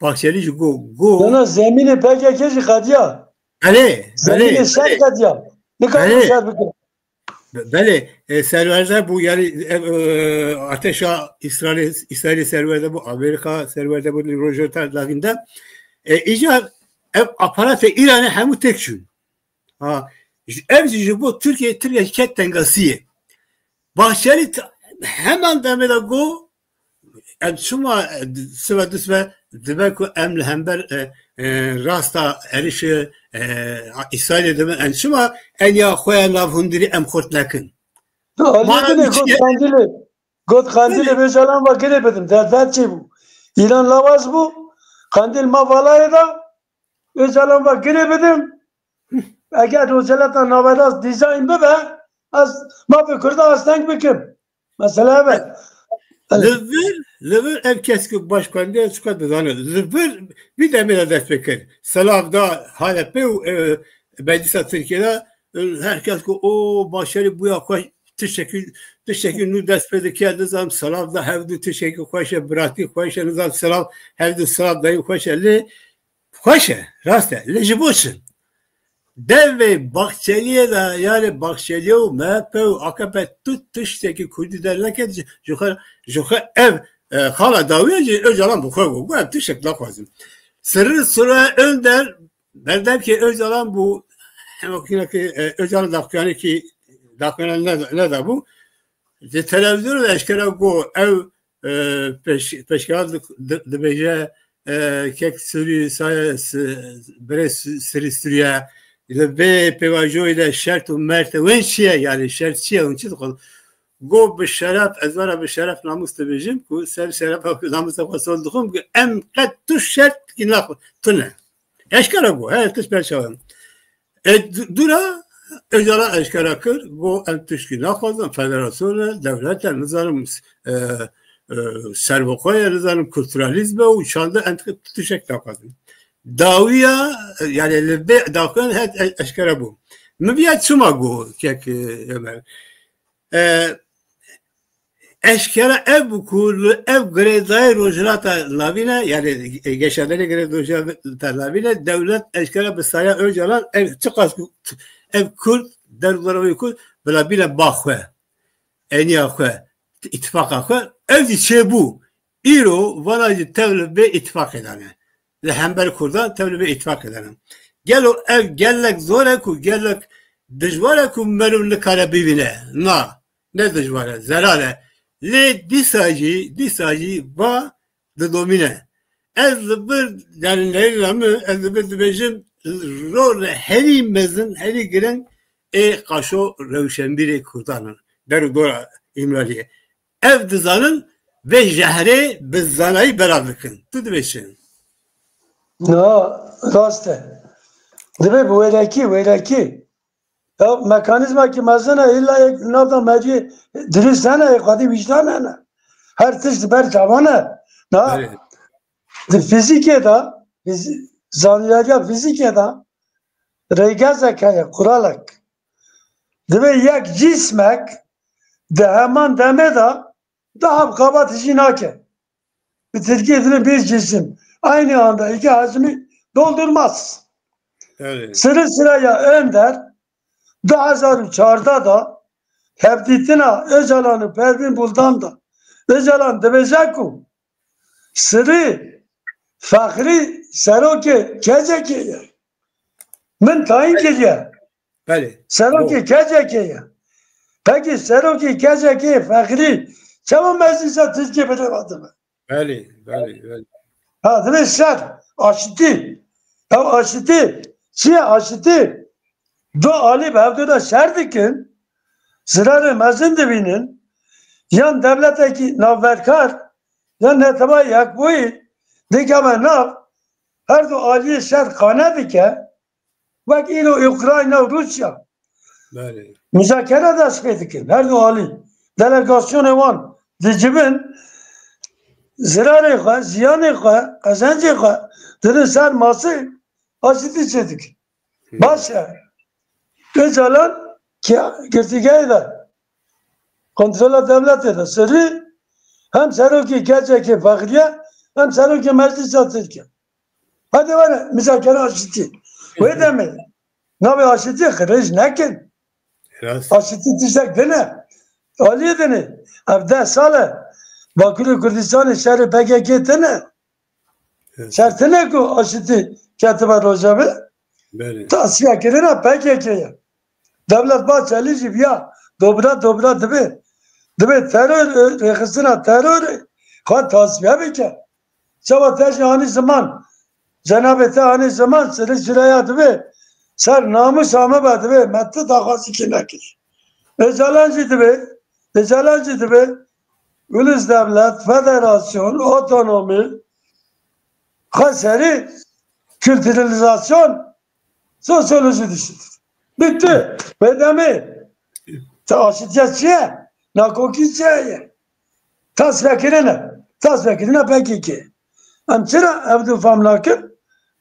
Bahçelî jî got, got. Dana zemînê P K K jî qediya. Belê, Zemînê belê, şer belê. qediya. Nikarin Belê. şer bikin. Be-, belê, e, serwerde bû, yani, e, e, artêşa Îsraîlê, Îsraîlê serwerde bû, Amerîka serwerde bû, li Rojhilata Navîn de. E, îcar ev aparatê Îranê hemû têk çûn. Ha, ji-, ev jî ji bo Tirkiye, Tirkiye ket tengasiyê. Bahçelî t-, heman demê de got, em çima, e, sibe du sibe dibe ku em li hember, e, e, rasta êrişê, e, Îsraîlê dibin, em çima eniya xwe ya navhundirî em xurt nekin? Tu alî Mana binê got çi ye? Qandîlê, got Qandîlê Belê. Bêcalan ve girê bidim, derdet çê bû. Îran lawaz bû, Qandîl ma valayê da, Ocalan ve girê bidim. Eger Rojhilata Naverast dîzayn bibe, ez mafê Kurda asteng bikim. Mesela ev e. Li vir, li vir ev kes ku başkandiya çika dizane. Li vir vî demê de dest pê kir. Silav da H D P û, e, Meclisa Tirkiye de, e, her kes ku o başarî bûya xwe tiştekî, tiştekî nû dest pê dike, nizam silav da hevdu tiştekî xweş e, biratî xweş e, nizam silav, hevdu silav dayî xweş e. Lê Xweş e, rast e. Lê ji bo çi? Devê Bahçeliye de, yani Bahçeliye û M H P û A K P tu tiştekî Kurdî derneket, ji, ji xwe, ji xwe ev, e, xala dawiye jî Öcalan bi xwe got. Got, "Em tiştek naxwazin." Sırrı Süreyya Önder, berdevkê Öcalan bû, hema wekî, e, Öcalan daxuyanekî, daxuyana ne, nedabû. Di televizyonê de eşkera got, ew, e, pêş-, pêşkeha di-, di-, dibêje, e, kek Sûrî, saye, s-, birê Sû-, Sirî Sûriye, li vê pêvajoyê de şert û mert, wên çi ye, yani şert çi ye, hûn çi dixwazin? Got, "Bi şeref, ez were bi şeref namûs dibêjim, ku ser şerefa ku namûsa xwe sol dixwim, ku em qet tu şert ki naxwe, tune." Eşkera got, her tişt berçawe. E, du-, dûra Öcalan eşkera kir, got, "Em tişkî naxwazin, federasyon e, dewlet e, nizanim, e, e, serbixwe ye, nizanim kulturalîzm e û çanda em tiştek naxwazin." Dawiya, e, yani li vê daxuyan het e-, eşkera bû. Min viya çima got, kek, e, Ömer? E, Eşkera ev bû ku li ev girêdayê Rojhilata Navîn e, yani, e, geşedanê girêdayê Rojhilata Navîn e, dewlet eşkera bi saya Öcalan ev çiqas ku ev Kurd derbarê wê Kurd bila bîne ba xwe, eniya xwe, îtifaqa xwe, ev jî çêbû. Îro vana jî tev li vê îtifaqê de ne. Li hember Kurdan tev li vê îtifaqê de ne. Gelo ev gelek zor e ku gelek dijwar e ku meriv nikare bibîne. Na. Ne dijwar e, zelal e. Lê dîsa jî, dîsa jî va didomîne. Ez li vir, yani neyna min, ez li vir dibêjim, rolê herî mezin, herî giring ê qaşo rewşenbîrê Kurdan in. Der û dora Îmraliyê. Ev dizanin vê jehrê bi zanayî belav dikin. Tu dibê çi? Na, rast e. Dibe bi wêrekî, wêrekî. Ya mekanîzmakî mezin e, îlla yek nav da meriyê dirust hene, yek xwedî wîcdan hene. Her tişt di ber çavan e. Na, Belê. Di fîzîkê de, fîzî-, zanîyariya fîzîkê de rêgezek heye, kuralek. Dibe yek cîsmek di heman demê de daha bi qaba tijî nake. Bi tirkî dibin bir cisim aynı anda iki hacmi doldurmaz. Evet. Sırı sıraya Önder du hezar û çardeh de hevdîtina Öcalan û Pervin Buldan de Öcalan dibêje ku Sirî Fexrî serokê K C K'ê ye. Min tayîn kiriye. Belê. Serokê K C K'ê ye. Pekî serokê K C K'ê Fexrî çawa meclisa Tirkiyê bi rêva dibe? Belê, belê, belê. Ha, divê şer, aşitî. Ya aşitî, çi ye aşitî? Du alî bi hevdu de şer dikin, zirarê mezin dibînin, yan dewletekî navberkar, yan Neteweyê Yekbûyî dikeve nav, her du aliyê şer qane dike, wek îro Ukrayna û Rûsya. Belê. Muzakere dest pê dikin, her du alî. Delegasyonê wan dicivin, zirarê xwe, ziyanê xwe, qezencê xwe didin ser masê, aşitî çêdikin. Baş e. Öcalan ki girtîgehê de, kontrola dewletê de sirrî hem serokê K C K'ê Fexriye hem serokê Meclisa Tirkiye. Hadi were muzakere aşitî. Wê demê navê aşitî qirêj nekin. Rast. Aşitî tiştek din e. Aliyê din e. Ev deh sal e. Bakurê Kurdistanê şerê P K K tine. Evet. Şer tine ku aşitî ketibe rojevê. Belê. Tasfiye kirina P K K ye. Dewlet Bahçelî jî viya dobra dobra dibe. Dibe teror, e, rêxistina terorê xwe tasfiye bike. Çawa te jî anî ziman, cenabê te anî ziman, sirê ciraya dibe. Ser namûsa me be dibe, me ti daxwazî kî nekir. Öcalan jî dibe, Öcalan jî dibe, ulusdewlet, federasyon, otonomî, xweserî, kültüralizasyon, sosyoloji dişidir. Bitti. Bedemê. Te aşitiye çi ye? Nakokî çi ye? Tasfekirine. Tasfekirine P K K. Em çira ev du fam nakin?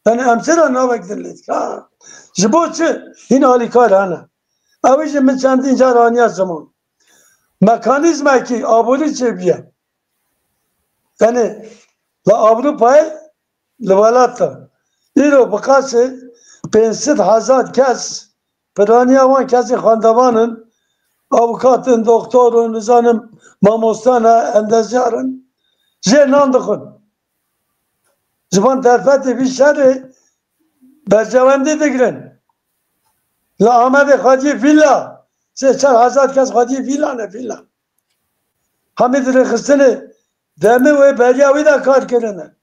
Yani em çira navek din lê dikin? Ha. Ji bo çi? Hîn alîkar hene. Ew jî min çendîn car aniye ziman. Mekanîzmekî aborî çêbûye. Yani li Ewropayê, li welata Îro bi qasê pênc sed hezar kes, piraniya wan kesê xwendevan in, avukat in, doktor in, nizanim mamoste ne, endeziyar in, jê nan dixwin. Ji van derfetê vî şerê berjewendî digirin. Li Amedê xwediyê vîla, sê çar hezar kes xwediyê vîla ne vîla. Hemî di rêxistinê demê wê beriya wî de kar kirine.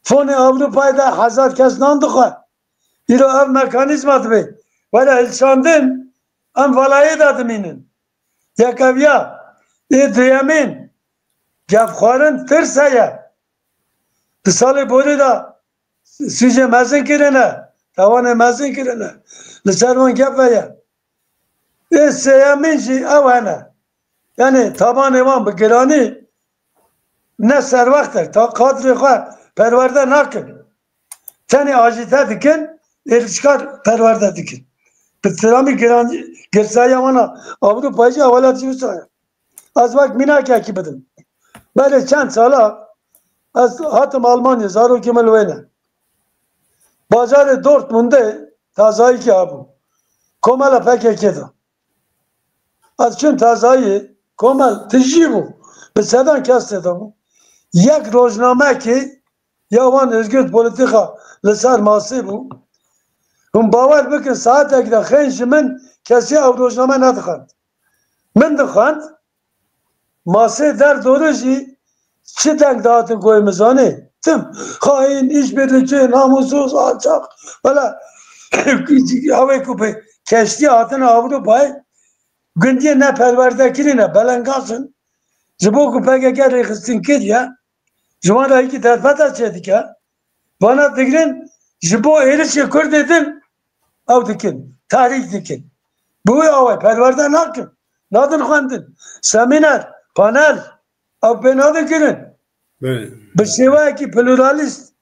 Fonê Ewropayê de hezar kes nan dixwe. Îro ev mekanîzma dibe were hilşandin, em valayê de dimînin. Yekeviya, ê duyemîn, gefxwarin tirs heye. Di salê borî de sûcê mezin kirine, tawanê mezin kirine. Li ser wan gef heye. Ê sêyemîn jî ew hene. Yanî tabanê wan bi giranî ne serwext e. Ta qadrê xwe perwerde nakin. Tenê ajîte dikin, êrişkar perwerde dikin. Bi tiramî giran, girsahiya wan a Ewropayê jî ew welat jî wisa ye. Ez wek mînakekî bidim. Berê çend sala ez hatim Almanya, zarokê min li wê ne. Bajarê Dortmundê tazayîkê hebû. Komela P K K de. Ez çûm tazayî, komel tijî bû. Bi sedan kes tê de bû. Yek rojnamekî ya wan Özgür Politika li ser masê bû. Hûn bawer bikin, saetek de xêyn ji min kesî ew rojname nedixwend. Min dixwend, masê derdorê jî çi deng dihatin goyê min zanê? Tim, xaîn, îşbirlikçi, namussuz, alçak. Wela, ew ê ku bi keştî hatine Ewropayê, gundiyê ne perwerde kirî ne, belengaz in. Ji bo ku P K K rêxistin kiriye, ji wan re hîkî derfeta çêdike. Vana digirin, ji bo êrişê Kurdê din ew dikin, tehrîk dikin. Bi wê awayî perwerde nakin, nadin xwendin. Semîner, panel, ew pê nadin kirin. Belê. Bi şêweyekî pluralîst,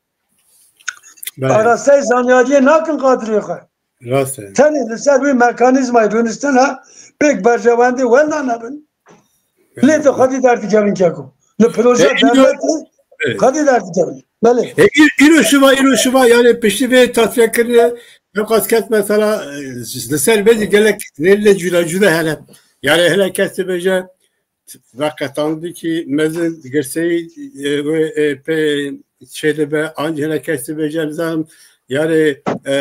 belê, arasteyî zanyariyê nakin qadrê xwe. Rast e. Tenê li ser wî mekanîzmayê rûniştine pêk berjewendî wenda nebin. Lê tu xwedî derdikevin keko. Li proje, e, îro-, dewletê, e, xwedî derdikevin. Belê. E, î-, îro şiva, îro şiva, yani piştî vê tasfiyekirinê, ew qas kes mesela, e, li ser vê jî gelek rêlê cuda cuda hene. Yani hinek kes dibêje, veqetandikî mezin girseyî, e, wê, e, pê çêdibe, an jî hinek kes dibêje, nizanim, yani, e,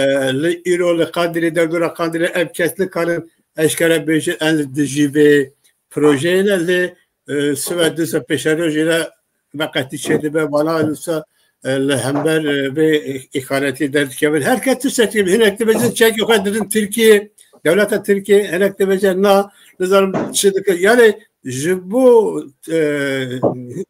li îro li Qandirê, derdora Qandirê ev kes nikarin eşkere bêjin, em dijî vê projeyê ne, lê, e, sibe du se pêşerojê de veqetî çêdibe, vana wisa, e, li hember, e, vê îxanetî derdikevin. Her kes tiştekî, hinek dibêjin çekê xwe didin Tirkiyê, dewleta Tirkiyê, hinek dibêjin na, nizanim çi dikin. Yani ji bo, e,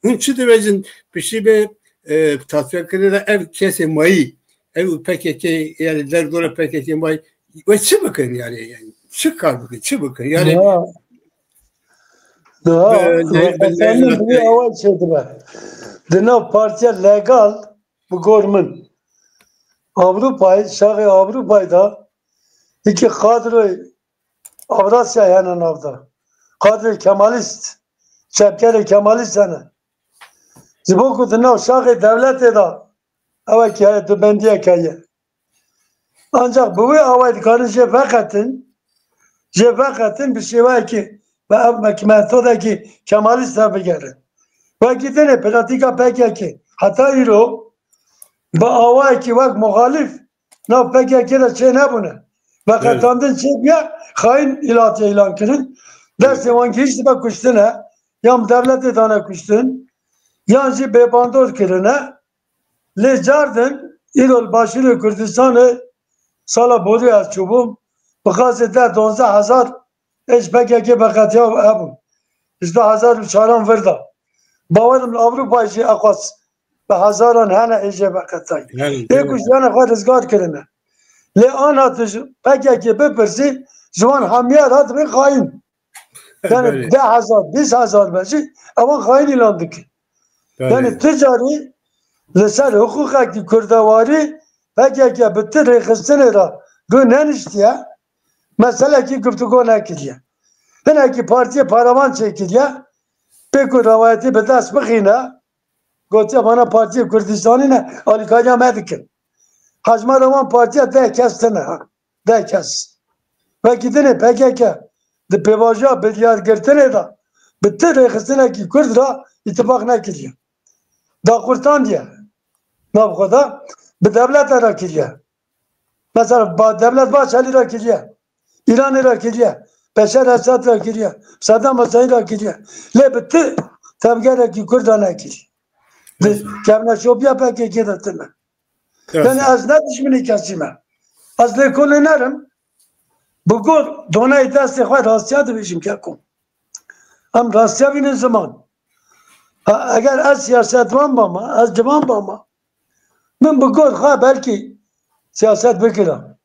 hûn çi dibêjin piştî vê, e, tasfiyekirinê de ev kesê mayî, ew P K K, yani derdora P K K mayî, wê çi bikin yani, yani çi kar bikin, çi bikin? Yani ya, ya, bi, bi, bi, bi, bi, bi, awa çêdibe. Di nav partiya legal, bi gor min, Ewropayê, şaxê Ewropayê de iki kadroyê Avrasya hene nav de. Kadroyê Kemalîst, çepgerê Kemalîst hene. Ji bo ku di nav şaxê dewletê de ewekî heye, dubendiyek heye. Ancak bi wê awayî dikarin jê veqetin, jê veqetin bi şêweyekî ve ev mek-, metodekî Kemalîst hevbigerin. Wekî dinê pratîka P K K heta îro bi awayekî wek muxalîf nav P K K de çê nebûne. Veqetandin çê bûye, xayîn îlatiye îlan kirin. Destê wan gihîştibe kuştine, yan bi dewletê dane kuştin, yan jî bêbandor kirine. Lê cardin îro li Başûrê Kurdistanê sala borî ez çûbûm, bi qasê deh duwazdeh hezar ê ji P K K veqetiya hebûn. Ji du hezar û çaran vir de. Bawerim li Ewropayê jî eqas bi hezaran hene ê jê veqetayî. Belê, ê ku belê. Jiyana xwe rizgar kirine. Lê ana tu ji P K K bipirsî, ji wan hemiya re dibê xayîn. Yani belê. Deh hezar, bîst hezar be jî, ewan xayîn îlan dikin. Belê. Yani tu carî li ser hiqûqekî kurdewarî P K K bi tu rêxistinê re rû neniştiye, meselekî guftûgo nekiriye. Hinekî partiyê paravan çêkiriye, pê ku rewayetî bi dest bixîne, gotiye, bana Partiyê Kurdistanî ne, alîkariya me dikin. hejmara wan partiya deh kes tine, ha. Deh kes. Wekî dinê P K K di pêvajoya biryargirtinê de bi ti rêxistinekî Kurd re îtifaq nekiriye. Daqurtandiye. Nav xwe de bi dewlete re kiriye. Mesela ba, Devlet Bahçelî re kiriye. Îranê re kiriye. Beşar Esad re kiriye. Saddam Hüseyin re kiriye. Lê bi ti tevgerekî Kurd re nekiriye. Di kevneşopiya P K K de tine. Yani ez ne dijminê kesî me. Ez lêkolîner im. Bi got doneyê destê xwe rastiya dibêjim keko. Em rastiya bînin ziman. Ha, eger ez siyasetvan bama, ez civan bama, min bi got xwe belkî siyaset bikira.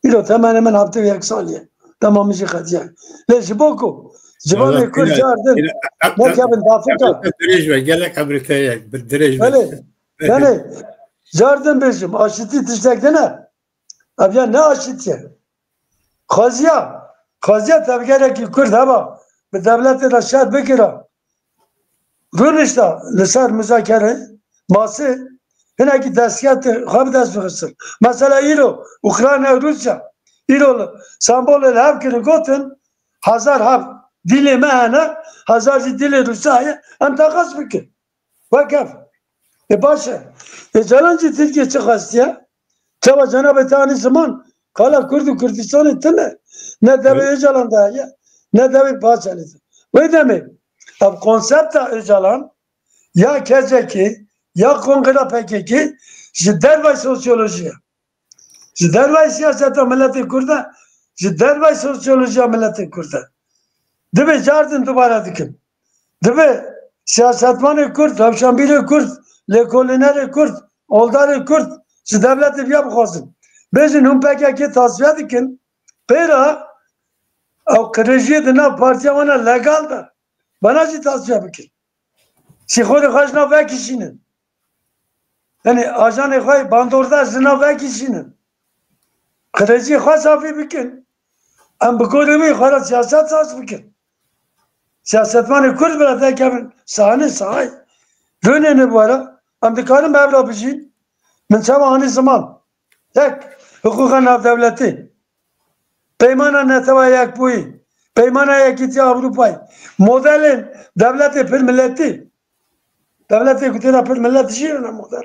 Îro temenê min heftê û yek salî ye. Dema min jî qediya. Lê ji bo ku civanê Kurd cardin nekevin dafika. Dirêj be, gelek emrê te ye, dirêj be. Belê, yani cardin bêjim, aşitî tiştek din e. Ev ya ne aşitî ye. Xwaziya, xwaziya tevgerekî Kurd heba bi dewletê de şer bikira. Rûnişta li ser muzakere masê hinekî destkeftê xwe bi dest bixistin. Mesela îro Ukrayna û Rûsya îro li Stenbolê li hev kirin gotin hezar hev dîlê me hene, hezar jî dîlê Rûsya heye, em teqez bikin. Wek ev. E baş e. Êcalan jî Tirkiye çi xwestiye? Çawa cenabê te anî ziman? Kala Kurd û Kurdistanê tune. Ne devê Öcalan de heye, ne devê Bahçelî de. Wê demê ev konsepta Öcalan ya K C K, ya Kongra P K K ji dervay sosyolojiyê, ji dervay siyaseta miletê Kurd e, ji dervay sosyolojiya miletê Kurd e. Divê cardin dubare dikim. Divê siyasetvanê Kurd, rewşenbîrê Kurd, lêkolînerê Kurd, oldarê Kurd ji dewletê viya bixwazin. Bêjin hûn P K K tasfiye dikin, pêra ew qirêjiyê di nav partiya wan a legal de, bana jî tasfiye bikin. Sîxorê xwe ji nav vekişînin. Yani ajanê xwe bandorda ji nav vekişînin. Qirêjiyê xwe safî bikin. Em bi gorê wê xwe re siyaset saz bikin. Siyasetvanê Kurd bira derkevin sahanê sahayê. Rûnê ne bi were. Em dikarin bi hev re bijîn. Min çawa anî ziman? Yek, hiqûqa navdewletî. Peymana Netewa Yekbûyî. Peymana Yekîtiya Ewropayê. Modelên dewletê pir miletî. Dewletê ku tê de pir milet jî ne model.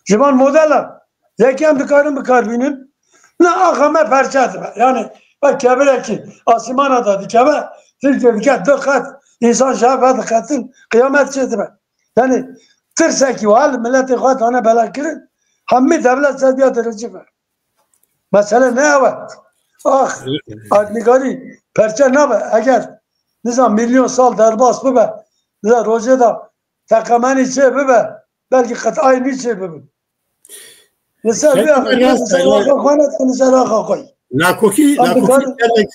Ji van modela yekî em dikarin bi kar bînin. Ne axa me perçe dibe. Yani bak kevirekî asîmana da dikeve, Tirkiye dike du qet, însan ji hev vedixetin, qiyamet çê dibe. Yani tirsekî wiha li miletê xwe dane bela kirin, hemî dewlet ser viya derecî ve. Mesele ne ew e. Ax, erdnîgarî perçe nabe. Eger nizam milyon sal derbas bibe, nizam rojê de teqemenî çê bibe, belkî qetayî nî çê bibin. Li ser vê axê, li ser axa xwe ne, li ser axa xwe. Nakokî, nakokî gelek,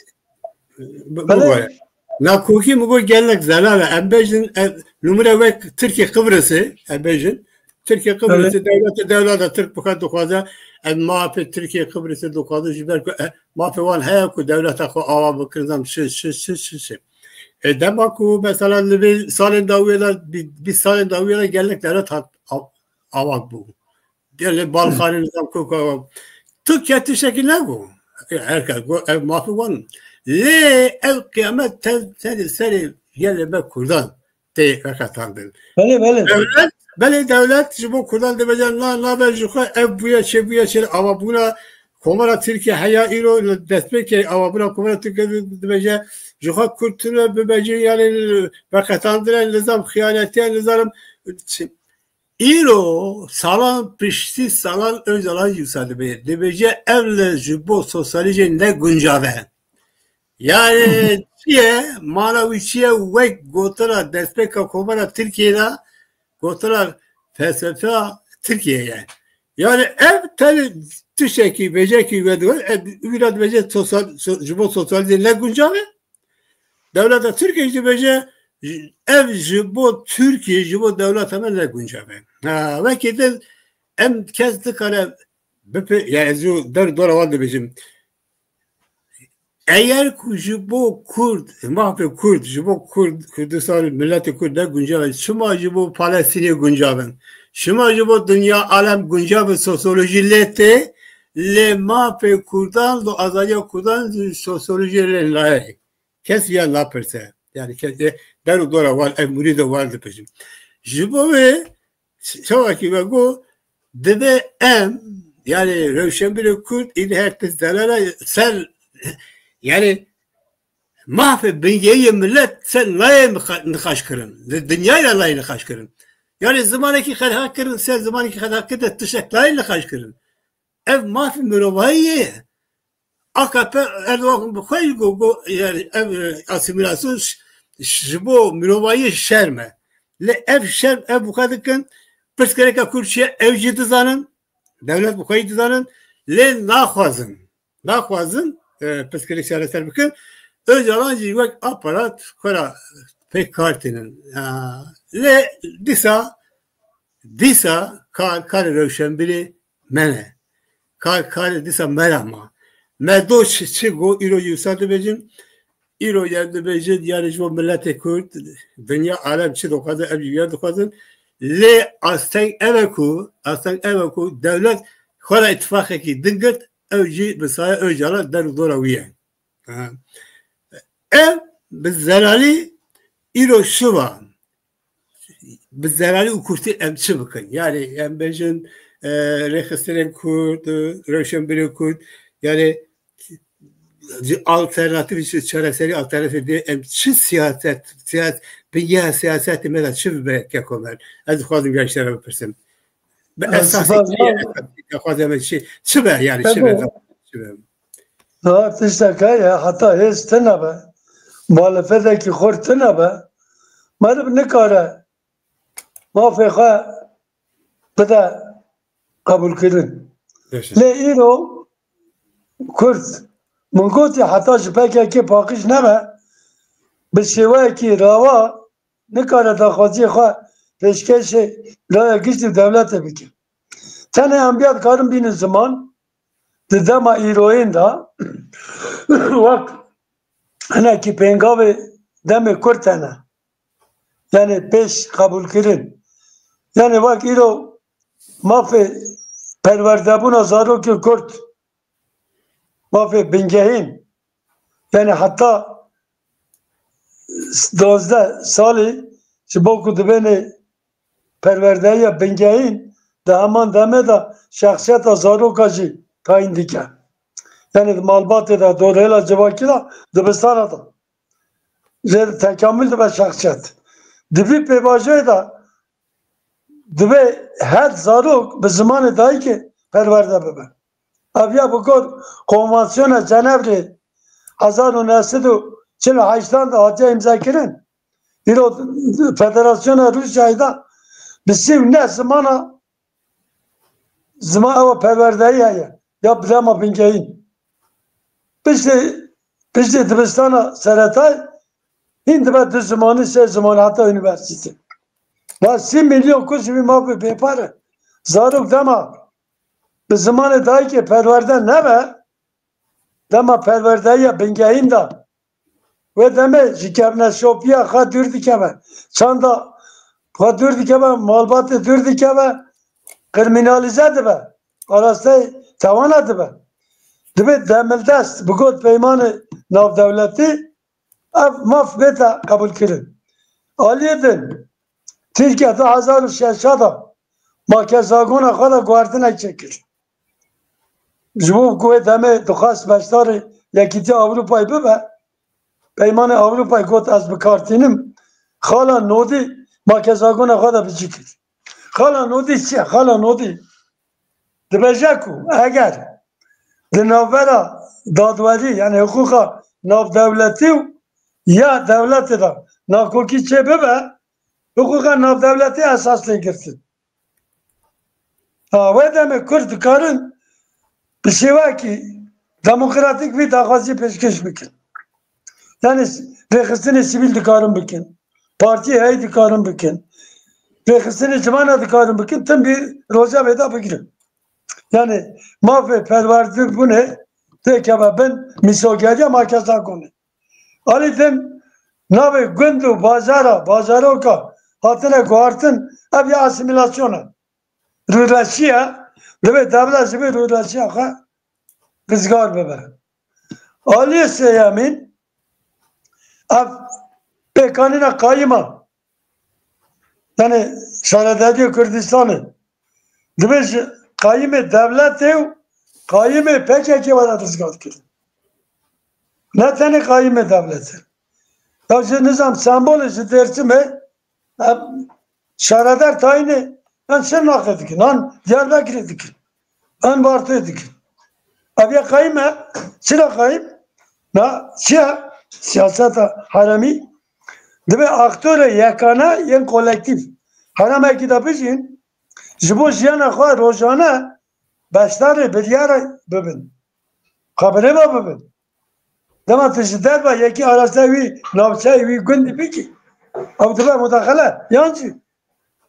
bi-, bigore. Nakokî min got gelek zelal e. Em bêjin, e, numre wek Tirkiye Qibrisê, em bêjin. Tirkiye Qibrisê, dewlete, dewleta Tirk bi xwe dixwaze, em mafê Tirkiye Qibrisê dixwaze ji ber ku, e, mafê wan heye ku dewleta xwe ava bikin, zam şi, şi, şi, şi, şi. E, dema ku mesela li vê salên dawiyê de, bî-, bîst salên dawiyê de gelek dewlet hat av-, ava bû. Gelê Balxanê nizam ku, ku, tu ke tiştekî nebû. Her kes got, ev mafê wan. Lê ev qiyamet te-, tenê serê gelê me Kurdan tê veqetandin. Belê, belê. Dewlet, belê dewlet ji bo Kurdan dibêje, na, nabe ji xwe ev bûye çê, bûye çê, avabûna Komara Tirkiye heya îro li destpêkê avabûna Komara Tirkiye dibêje, ji xwe Kurd tune bibêje, yani veqetandine, nizam xiyanetiye, nizanim çi. Îro salan piştî salan Ocalan jî wisa dibê. Dibêje ev li ji bo sosyalîzmê ne guncav e. Yani çi ye? Mana wî çi ye? Wek gotina destpêka Komara Tirkiyê de gotina felsefa Tirkiye ye. Yani ev tenê tiştekî, vêcekî vediwe, ev wî re dibêje sosyal-, so-, ji bo sosyalîzmê ne guncav e. Dewleta Tirkiye jî dibêje, ev ji bo Tirkiye, ji bo dewleta me ne guncav e. Ha, wekî din em kes dikare bipe-, yani ez der dora wan dibêjim. Eger ku ji bo Kurd, mafê Kurd, ji bo Kurd, Kurdistan, miletê Kurd ne guncav e, çima ji bo Palestînê guncav in? Şima ji bo dinya alem guncav sosyolojî lê tê, lê mafê Kurdan û azadiya Kurdan sosyolojî lê nayê. Kes viya napirse. Yani kes, e, der û dora wan, ev murîda wan dipirsin. Ji bo wê, çawa ki me got, divê em, yani rewşenbîrê Kurd, îdî her tişt delala ser, yani mafê bingehî millet ser nayê niqa-, nîqaş kirin. Di dinyayê de nayê nîqaş kirin. Yani zimanekî xwe diha kirin ser zimanekî xwe diha kirin de tiştek nayê nîqaş kirin. Ev mafê mirovahiyê ye. A K P Erdogan bi xwe jî got, got, yani ev, e, asîmîlasyon ş-, ji bo mirovahiyê şerm e. Lê ev şerm ev bi xwe dikin, pirsgirêka Kurd çi ye, ew jî dizanin, dewlet bi xwe jî dizanin, lê naxwazin. Naxwazin, e, pirsgirêk çareser bikin. Ocalan jî wek aparat xwe ra pêk kar tînin. E, lê dîsa, dîsa kar, karê rewşenbîrê me ne. Kar, karê dîsa me ra ma. Me do çi, çi got, îro jî wisa dibêjin. Îro yer dibêjin, yani ji bo miletê Kurd, dinya alem çi dixwaze, ev jî yer dixwazin. Lê asteng ev e ku, asteng ev e ku dewlet xwe ra îtifaqekî din girt, ew jî bi saya Ocalan der û dora wî ye. Ha. Ev bi zelalî îro şiva, bi zelalî û kurtî em çi bikin? Yani em bêjin, e, rêxistinên Kurd, e, rewşenbîrên Kurd, yani alternatîf, çareserî alternatîf dê em çi siyaset, siyaset, bi ya siyasetê me de çi bibe keko me? Ez dixwazim ya ji te re bipirsim. Bi esasî çi ye? Esasî daxwazê me çi, çi be yani, çi be? Çi be? Daha tiştek heye, heta hêz tune be, muhalefetekî xurt tune be, meriv nikare mafê xwe bide qebûlkirin. Lê îro Kurd, min gotî heta ji P K K paqij nebe, bi şêweyekî rawa nikare daxwaziyê xwe pêşkêşê raya giştî û dewletê bike. Tenê em biya dikarin bînin ziman, di dema îroyên de wek hinekî pêngavê demê Kurd hene. Yani pêş qebûlkirin. Yani wek îro mafê perwerdebûna zarokên Kurd, mafê bingehîn, yani heta duwazdeh salî ji bo ku dibêne perwerdehiya bingehîn, di heman demê de şexsiyeta zaroka jî tayîn dike. Yani di malbatê de, dorhêla civakî de, dibistana de jê tekamûl dibe şexsiyet. Di vî pêvajoyê de divê her zarok bi zimanê dayikê perwerde bibe. Ev ya bi gor Konvansiyona Cenevre hezar û neh sed û çil û heştan de hatiye îmzekirin. Îro Federasyona Rûsyayê de bi sî û neh zimana, ziman ewa perwerdeyî heye. Ya bi dema bingehîn. Piştê, piştê dibistana seretay hîn dibe du zimanî, sê zimanî heta unîversîte. Va sî milyon ku ji vî mafê bêpar e. Zarok dema bi zimanê dayikê perwerde nebe, dema perwerdehiya bingehîn de, wê demê ji kevneşopiya xwe dûr dikeve. Çanda xwe dûr dikeve, malbatê dûr dikeve, kriminalîze dibe. Arasteyê tawana dibe. Divê demildest bi got peymanê navdewletî ev maf bête qebûlkirin. Aliyê din, Tirkiye du hezar û şeş de makezagona xwe de guhertinek çêkir. Ji bo ku wê demê dixwest beşdarê Yekîtiya Ewropayê bibe, Peymanê Ewropayê got, ez bi kar tînim. Xala Nodî makezagona xwe de bi cî kir. Xala Nodî çi ye? Xala Nodî dibêje ku eger di navbera dadwerî, yani hiqûqa navdewletî û ya dewletê de nakokî çê bibe, hiqûqa navdewletî esas tê girtin. Ha, wê demê Kurd dikarin bi şêwekî demokratîk vî daxwazî pêşkêş bikin. Yani rêxistinê sivîl dikarin bikin. Partiyê heyî dikarin bikin. Rêxistinê civana dikarin bikin. Tim bir rojevê de bigirin. Yani mafê perwerdebûnê têkeve bin mîsogeriya makezagonê. Alî din navê gund û bajara, bajaroka hatine guhartin, ev ya asîmîlasyon e. rûreşiya, divê dewlet ji vê rûreşiya xwe rizgar bibe. Aliyê sêyemîn, ev pêkanîna qayîma, yani Şaredariya Kurdistanê, divê ji qayîmê dewletê û qayîmê P K K were rizgar kirin. Ne tenê qayîmê dewletê. Ya ji nizam sembolê ji Dêrsimê, em şaredar tayînê, em Şirnexê dikin, an Diyarbekirê dikin, an Bartê dikin. Ev ya qayîm e, çira qayîm? Na, çi ye? Siyaseta heremî. Divê aktorê yekane yên kolektîf heremekî de bijîn, ji bo jiyana xwe rojane beşdarê biryarê bibin. Xwe birêve bibin. Dema tu ji derve yekî araste wî navçeyê wî gundî bikî, ew dibe mudaxele. Yan jî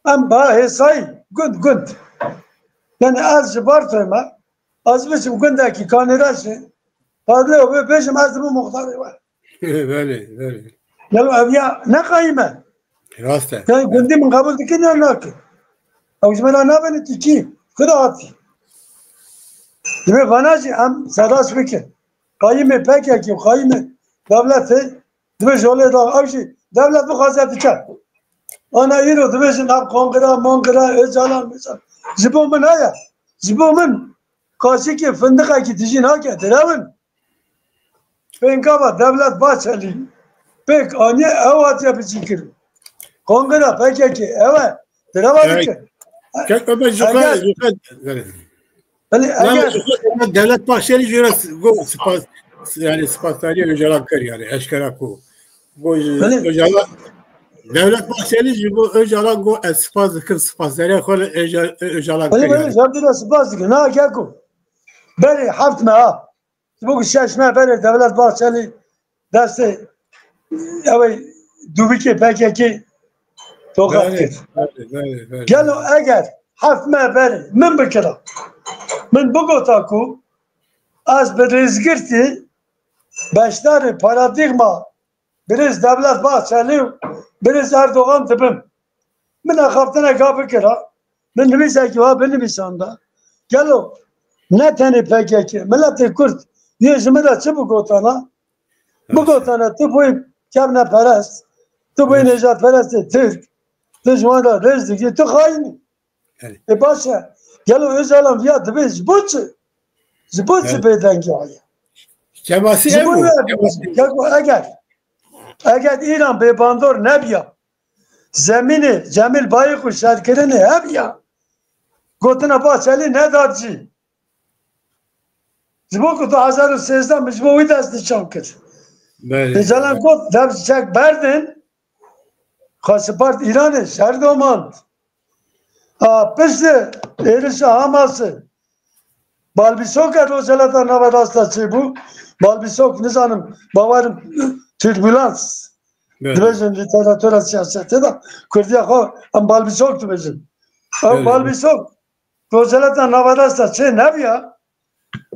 em ba hêsayî gund gund. Yani ez ji Bartê me, ez biçim gundekî Kanêreşê, parlê û bê bêjim ez dibim muxtarê we. Belê, belê. Gelo ev ya ne qayîm e? Rast e. Yani gundî min qebûl dikin ya nakin? Ew ji me re nabêne tu kî? Ku de hatî? Divê vana jî em serrast bikin. Qayîmê P K K û qayîmê dewletê divê ji holê da ew jî dewlet bixwaze dike. Ana îro dibêjin ev kongira, mongira, Ocalan, Ocalan. Ji bo min heye. Ji bo min kaşikê findiqekî dijî nake, direwin. Pêngava dewlet Bahçelî pêk aniye ew hatiye biçîkirin. Kongira P K K ew e. Direva dike. Kek Ömer ji xwe, Eger ji xwe, Belê, Name eger ji xwe, Dewlet Bahçelî jî re got spas, yani spasdarî Ocalan kir yani eşkera ku got ji Belê. Ocalan, Dewlet Bahçelî ji bo Ocalan got ez spas dikim, spasdariya xwe li Oca-, Ocalan Belê, kir belê, yani. Jardî de spas dikim. Na, gel ku. Berê heft me ha. Ji bo ku şeş me berê Dewlet Bahçelî destê ew ê dûbikê P K K toqat Belê, kir. Belê, belê, belê. Gelo eger heft me berê min bikira, min bigota ku ez bi rêzgirtî beşdarê paradîgma birêz Dewlet Bahçelî û birêz Erdogan dibim. Min axaftineka bikira, min nivîsekî wa binivîsanda. Gelo ne tenê P K K, miletê Kurd yê ji min re çi bigotana? Bigotana tu bûyî kevneperest, tu bûyî Evet. nêjadperestê Tirk, tu ji wan re rêz dikî, tu xayîn î. Evet. E baş e, gelo Ocalan viya dibê ji bo çi? Ji bo çi Evet. bêdengî heye? Kemasî Ji ev bo bû. wê Kemasî. Gelo eger, eger Îran bêbandor nebiya, zemînê Cemîl Bayik û şerkirinê hebiya, gotina Bahçelî nedat jî. Ji bo ku du hezar û sêzdeh min ji bo wî dest nîşan kir. Belê. Ocalan got, dev çek berdin, xwe sipart Îranê, şer domand. A, piştî êrişa Hamasê, Balbîsoka Rojhilata Naverasta çêbû. Balbîsok, nizanim, bawerim, turbulans. Belê. Dibêjin lîteratura siyasetê de, Kurdiya xwe em Balbîsok dibêjin. Ew Belê. Balbîsok, Rojhilata Naverasta çê nebiya,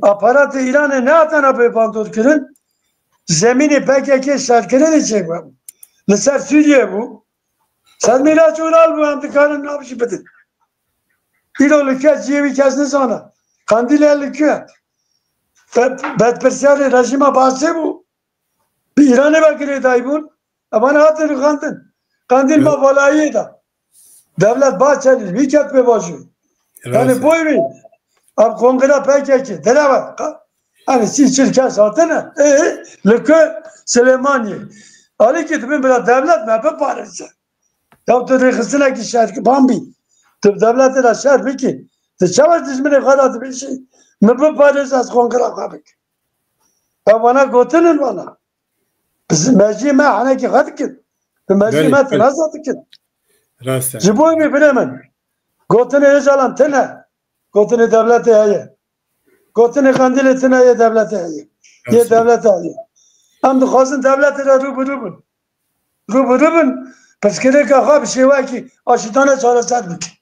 aparatê Îranê nehatana bêbandor kirin, zemînê P K K şerkirinê çêbû. Li ser Sûriye bû. Ser Mîraç Ural bû, em dikarin nav jî bidin. Îro li ku ye, cihê wî kes nizane. Qandîlê li ku ye? Be-, bedpirsiyarê rejîma Baasê bû. Bi Îranê ve girêdayî bûn. Evan hatin rixandin. Qandîl ma valayiyê de. Dewlet Bahçelî wî ket pê bajû. Yani Rast e. boy wî. Ev kongre P K K. Dereve. Ka-, yani sî çil kes hatine. E, li ku Silêmaniyê. Alîkî dibin bila dewlet me biparêze. Ya tu rêxistinekî şer, bambî. Tu bi dewletê de şer bikî. Tu çawa dijminê xwe de dibêjî? Min biparêz ez kongira xwe bikim. Ev vana gotinin vana. Bi mejiyê me henekî xwe dikin. Bi mejiyê Belê, me belê. tinaza dikin. Rast e. Ji bo wî birê min. Gotinê Ocalan tine. Gotinê dewletê heye. Gotinê Qandîlê tine yê dewletê heye. Yê Rast e. dewletê heye. Em dixwazin dewletê re rû bi rû bin. Rû bi rû bin. Pirsgirêka xwe bi şêweyekî aşîtane çareser bikin.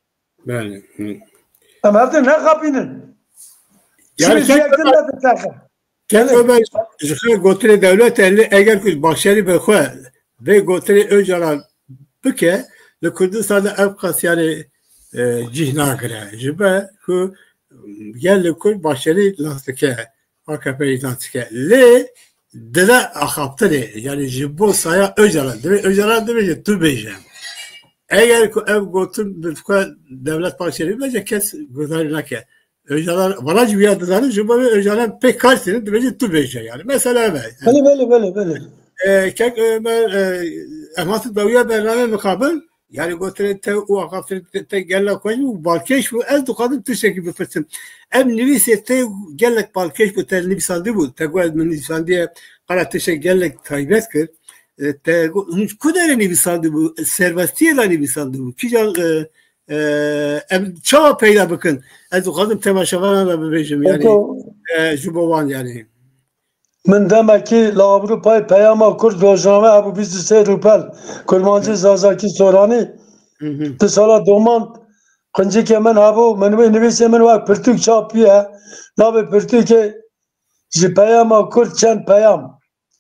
Belê. Hı. Em hevdin nexapînin. Yani Şîrê ji kek yek din Ömer, de ditexe. Kek Belê. Ömer ji xwe gotinê dewlet e, lê eger ku Bahçelî bi xwe vê gotinê Ocalan bike, li Kurdistan de ev qas yani, e, cih nagire. Ji ber ku gelê Kurd Başerî nas dike, A K P nas dike. Lê dide axaftinê, yani ji bo saya Ocalan, divê Ocalan dibêje, tu bêje. Eger ku ev gotin bi xwe Devlet Bahçelî bêje, kes guhdarî nake. Ocalan, vana jî wiya dizanin, ji bo wê Ocalan pê kar tînin, dibêje tu bêje yani. Mesela ev e. Belê, belê, belê, belê. E, kek Ömer, e, em hatin dawiya bername mixabin, yani gotinê te û axaftinê te, te gelek xweş bû, balkêş bû, ez dixwazim tiştekî bipirsim. Ev nivîsê te gelek balkêş bû, te nivîsandî bû, te got min nivîsandiye, qala tiştek gelek taybet kir. E, te got, hûn ji ku derê nivîsandî bû? Serbestiyê de nivîsandî bû. Kîjan, e, e, em çawa peyda bikin? Ez dixwazim temaşevanan re bibêjim, yani, Eko, e, ji bo wan, yani. Min demekî li Ewropayê Peyama Kurd rojname hebû bîst û sê rûpel, Kurmancî, Zazakî, Soranî. Hı hı. Di sala domand quncikê min hebû, min wê nivîsê min wek pirtûk çap bûye. Navê pirtûkê ji Peyama Kurd çend peyam.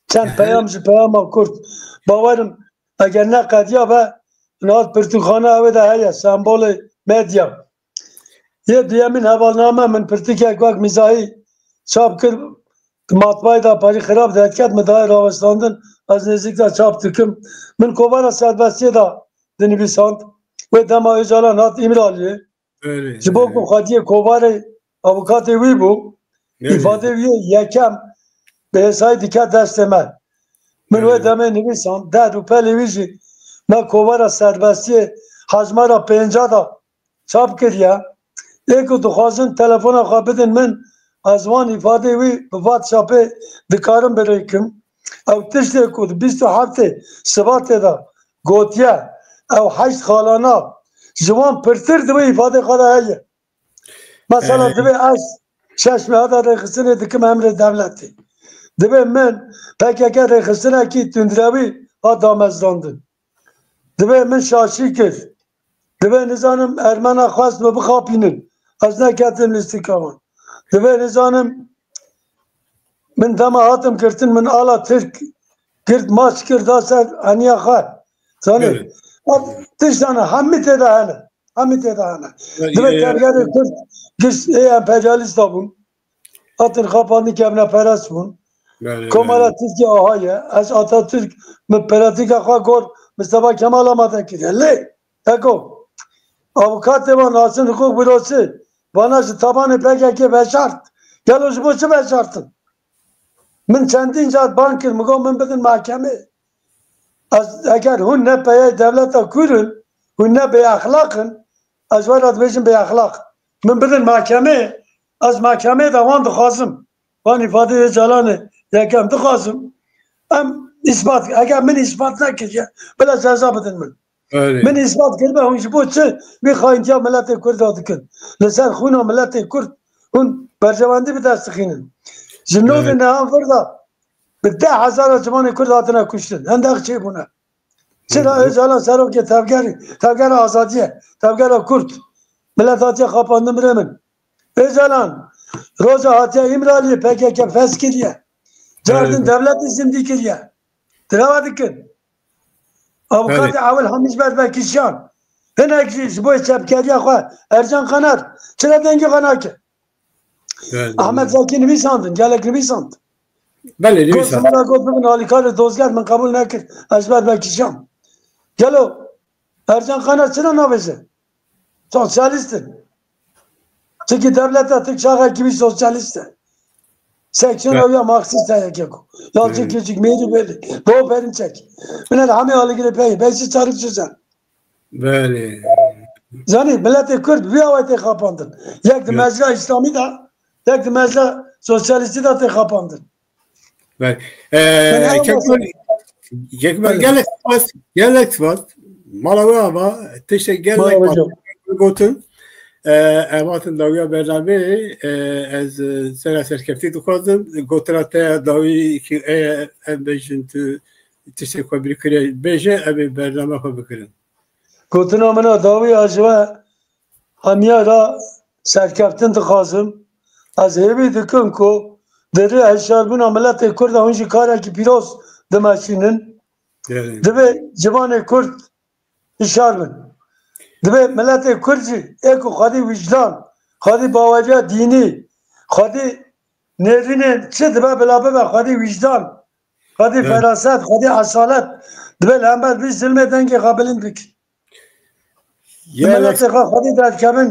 Çend peyam ji Peyama Kurd. Bawerim eger ne qediya be, niha pirtûkxana ew ê de heye, sembolê medya. Yê duyemîn hevalname min pirtûkek wek mîzahî çap kir, di matbayê de parî xirab derdiket, min dayê rawestandin, ez nêzîk de çap dikim. Min kovara serbestiyê de dinivîsand. Wê dema Ocalan hat Îmraliyê. Belê, Ji bo ku belê. xwediyê kovarê avukatê wî bû, Belê. îfadê wî yê yekem bi hêsayî dike destê me. Min wê Belê. demê nivîsand, deh rûpelê wî jî me kovara serbestiyê hejmara pênca da çap kiriye. Ê ku dixwazin telefona xwe bidin min, ez wan îfadê wî bi WhatsAppê dikarim birêkim. Ew tiştê ku di bîst û heftê Sibatê de gotiye, ew heşt xalana ji wan pirtir di wê îfadê xwe de heye. Mesela Ehe. divê ez şeş meha de rêxistinê dikim emrê dewletê. Divê min P K K rêxistinekî tundrewî hat damezdandin. Divê min şaşî kir. Divê nizanim Ermena xwest min bixapînin. Ez neketim lîstika wan. Divê nizanim min dema hatim girtin, min ala Tirk girt, maç kir, da ser heniya xwe. Zanî? Evet. Ev tiştane hemî tê de hene. Hemî tê de hene. Yani, Divê e, tevgerê Kurd giş ê emperyalîsta bûn. Hatin xapandin, kevneperest bûn. Belê, Komara belê. Tirkiye aha ye. Ez Atatürk, min pratika xwe gor Mustafa Kemal amade kiriye. Lê, eko, avukatê wan Nasin Hukuk Bürosu, vana ji tabanê P K K veşart. Gelo ji bo çi veşartin? Min çendîn car ban kir, min got, min bidin mahkemê. Ez, eger hûn ne peyê dewleta Kurd in, hûn ne bêexlaq in, ez we re dibêjim bêexlaq. Min bidin mahkemê, ez mahkemê de wan dixwazim. Wan îfadeyê Ocalanê yekem dixwazim. Em îspat, eger min îspat nekiriye, bila ceza bidin min. Erê. Min îspat kiribe, hûn ji bo çi vî xayintiya miletê Kurd de dikin? Li ser xwîna miletê Kurd hûn berjewendî bi dest dixînin. Ji nodê Erê. nehan vir de bi deh hezara ciwanê Kurd hatine kuştin. Hindex çêbûne. Çira Hı hı. Ocalan serokê tevgerê, tevgera azadiyê, tevgera Kurd. Milet hatiye xapandin birê min. Ocalan, roja hatiye Îmraliyê P K K fes kiriye. Cardin Evet. devletê zindî kiriye. Dirava dikin. Avukatê Evet. Ewil Hamî ji ber vekişiyan. Hinek jî ji bo çepkeriya xwe. Ercan Kanar. Çira dengê xwe nake? Evet. Ahmet Zekî nivîsandin. Gelek nivîsand. Belê, Got nivîsand. Min got bibin alîkarê dozger, min qebûl nekir. Ez ji ber vekişiyan. Gelo Ercan Kanar çira navêje? Sosyalîst in. Çikî dewleta Tirk çaxekî wî sosyalîst e. Seksiyona Evet. wî ya Marksîst e yekeko. Ya Hı. çi küçük mêrî belî. Doğu Perinçek. Bine de hemê aligirê pey. Beşî çarik çizen. Belê. Zanî, miletê Kurd vî awayî tê xapandin. Yek di Evet. mecra Îslamî de, yek di mecra sosyalîstî de tê xapandin. Belê. Ee, Yani, Kekman, Kekman, Belê. gelek spas, gelek spas. Mala we ava, tiştek gelek Mala we spas. Gotin. Ee, em hatin dawiya bernameyê, ee, ez, ee, sera serkeftî dixwazim. Gotina te ya dawî ki, ee, em bêjin tu tiştê xwe bîr kiriye, bêje, em ê bername xwe bikirin. Gotina min a dawî a ji we hemiya re serkeftin dixwazim. Ez hêvî dikim ku di rê hişyarbûna miletê Kurd de hûn jî karekî pîroz dimeşînin. Evet. Divê ciwanê Kurd hişyar bin. Dibe miletê Kurd jî ê ku xwedî wijdan, xwedî baweca dînî, xwedî nêrînên çi dibe bila bibe, xwedî wijdan, xwedî Evet. feraset, xwedî esalet, dibe li hember vî zilmê dengê xwe bilind bikin. Di Gelek miletê xwe xwedî derdikevin,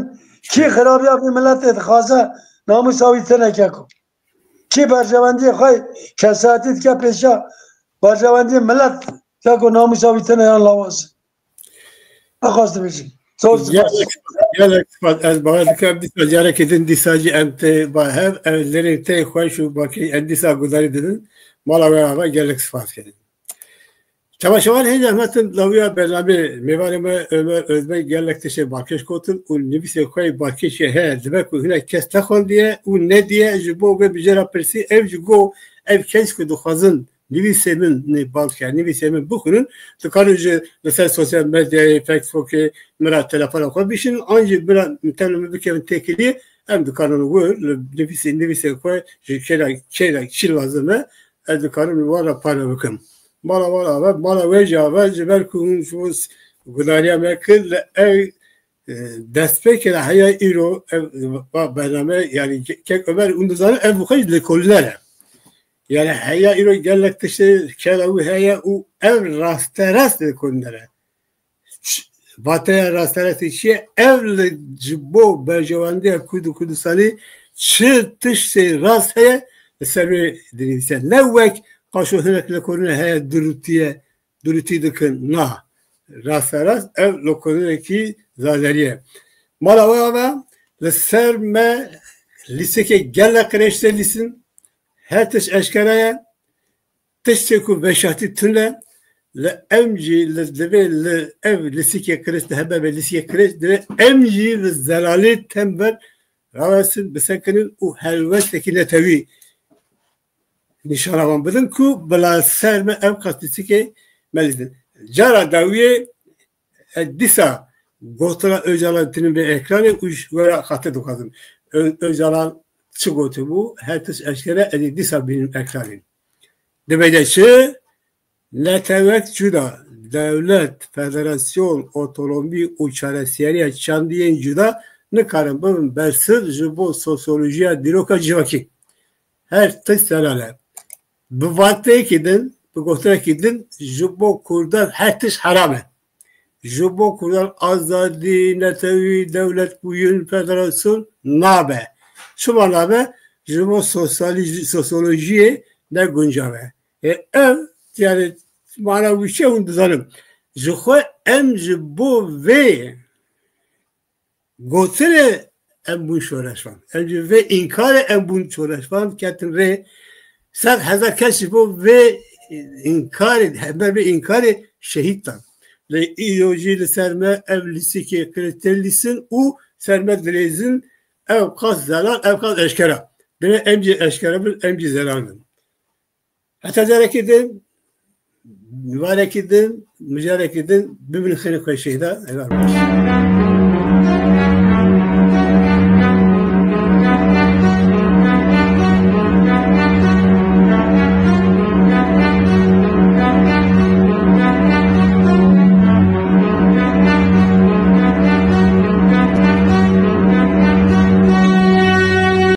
kî xirabiya vî miletê dixwaze, namûsa wî tine keko. Kî berjewendiyê xwe kesayetî dike pêşiya berjewendiyê milet, keko namûsa wî tine yan lawaz. Nexwest dibêjim. Zor spas. Gelek, gelek spas. Ez bawer dikim dîsa carekê din dîsa jî em tê ba hev, ev lerên tê xweş û bakî em dîsa gudarî didin. Mala we ava gelek spas kirin. Temaşevan hê zehmetin dawiya bernamê mêvanê me Ömer Özbek gelek tiştê balkêş gotin û nivîsê xwe yê balkêşê heye dibe ku hinek kes texwendiye û nediye ji bo vê bijêra pirsî ev ji go ev kes ku dixwazin nivîsê min nê balkê nivîsê min bixwînin dikarin ji li ser sosyal medyayê, Facebookê min ra telefona xwe bişînin an jî min ra min tevlê min bikevin têkiliyê em dikarin wir li nivîsê nivîsê xwe ji kêra kêra çi lazim e ez dikarim li wan re pare bikim. Mala wan ava, mala we jî ava, ji ber ku hûn ji bo s-, gudariya me kir, li ev, e, destpêkê de heya îro, ev, va bername, yanî ke-, kek Ömer, hûn dizanin, ev bi xwe jî lêkolîner e. Yanî heya îro gelek tiştê kela wî heye û ev rasterast lêkolîner e. Ç-, vateya rasterast çi ye? Ev li ji bo berjewendiya Kurd û Kurdistanê çi tiştê rast heye, li ser wê dinivîse. Ne wek qaşo hinek lêkolînê heye, durûtî ye, durûtî dikin. Na. Rasterast ev lêkolînekî zazerî ye. Mala we ava, li ser me lîstikê gelek qirêj tê lîstin. Her tişt eşkere ye. Tiştê ku veşartî tune, li em jî li divê li ev lîstikê qirêj, li hember vê lîstikê qirêj, divê em jî li zelalê tember rawesin, bisekinin û helwestekî netewî nîşana wan bidin ku bila ser me ev qas lîstikê me lîstin. Cara dawiyê, ez dîsa gotina Ocalan tînim vê ekranê û ji we re xatir dixwazim. Ö-, Ocalan çi gotibû, her tişt eşkere, ez ê dîsa bînim ekranê. Dibêje çi? Netewek cuda, dewlet, federasyon, otonomî û çareseriya çandiyên cuda nikarin bibin bersiv ji bo sosyolojiya dîroka civakî. Her tişt zelal e. Bi vateyekî din, bi gotinekî din, ji bo kurdan her tişt heram e. Ji bo kurdan azadî, netewî, dewletbûyin, federasyon nabe. Çima nabe? Ji bo sosyalî-, sosyolojiyê ne guncav e. E, ev, yani, mana wî çi hûn dizanin. Ji xwe em ji bo vê gotinê em bûn şoreşvan. Em ji vê înkarê em bûn şoreşvan, ketin rê. Sed hezar kes ji bo vê înkarê, hember vê înkarê şehîd dan. Lê îro jî li ser me ev lîstikê qirêj tê lîstin û ser me dileyzin ev qas zelal, ev qas eşkera. Divê em jî eşkera bin, em jî zelal bin. Heta carekê din, mijarekê din, mijarekê din, bibin xêrê xwe şehîda, heval baş.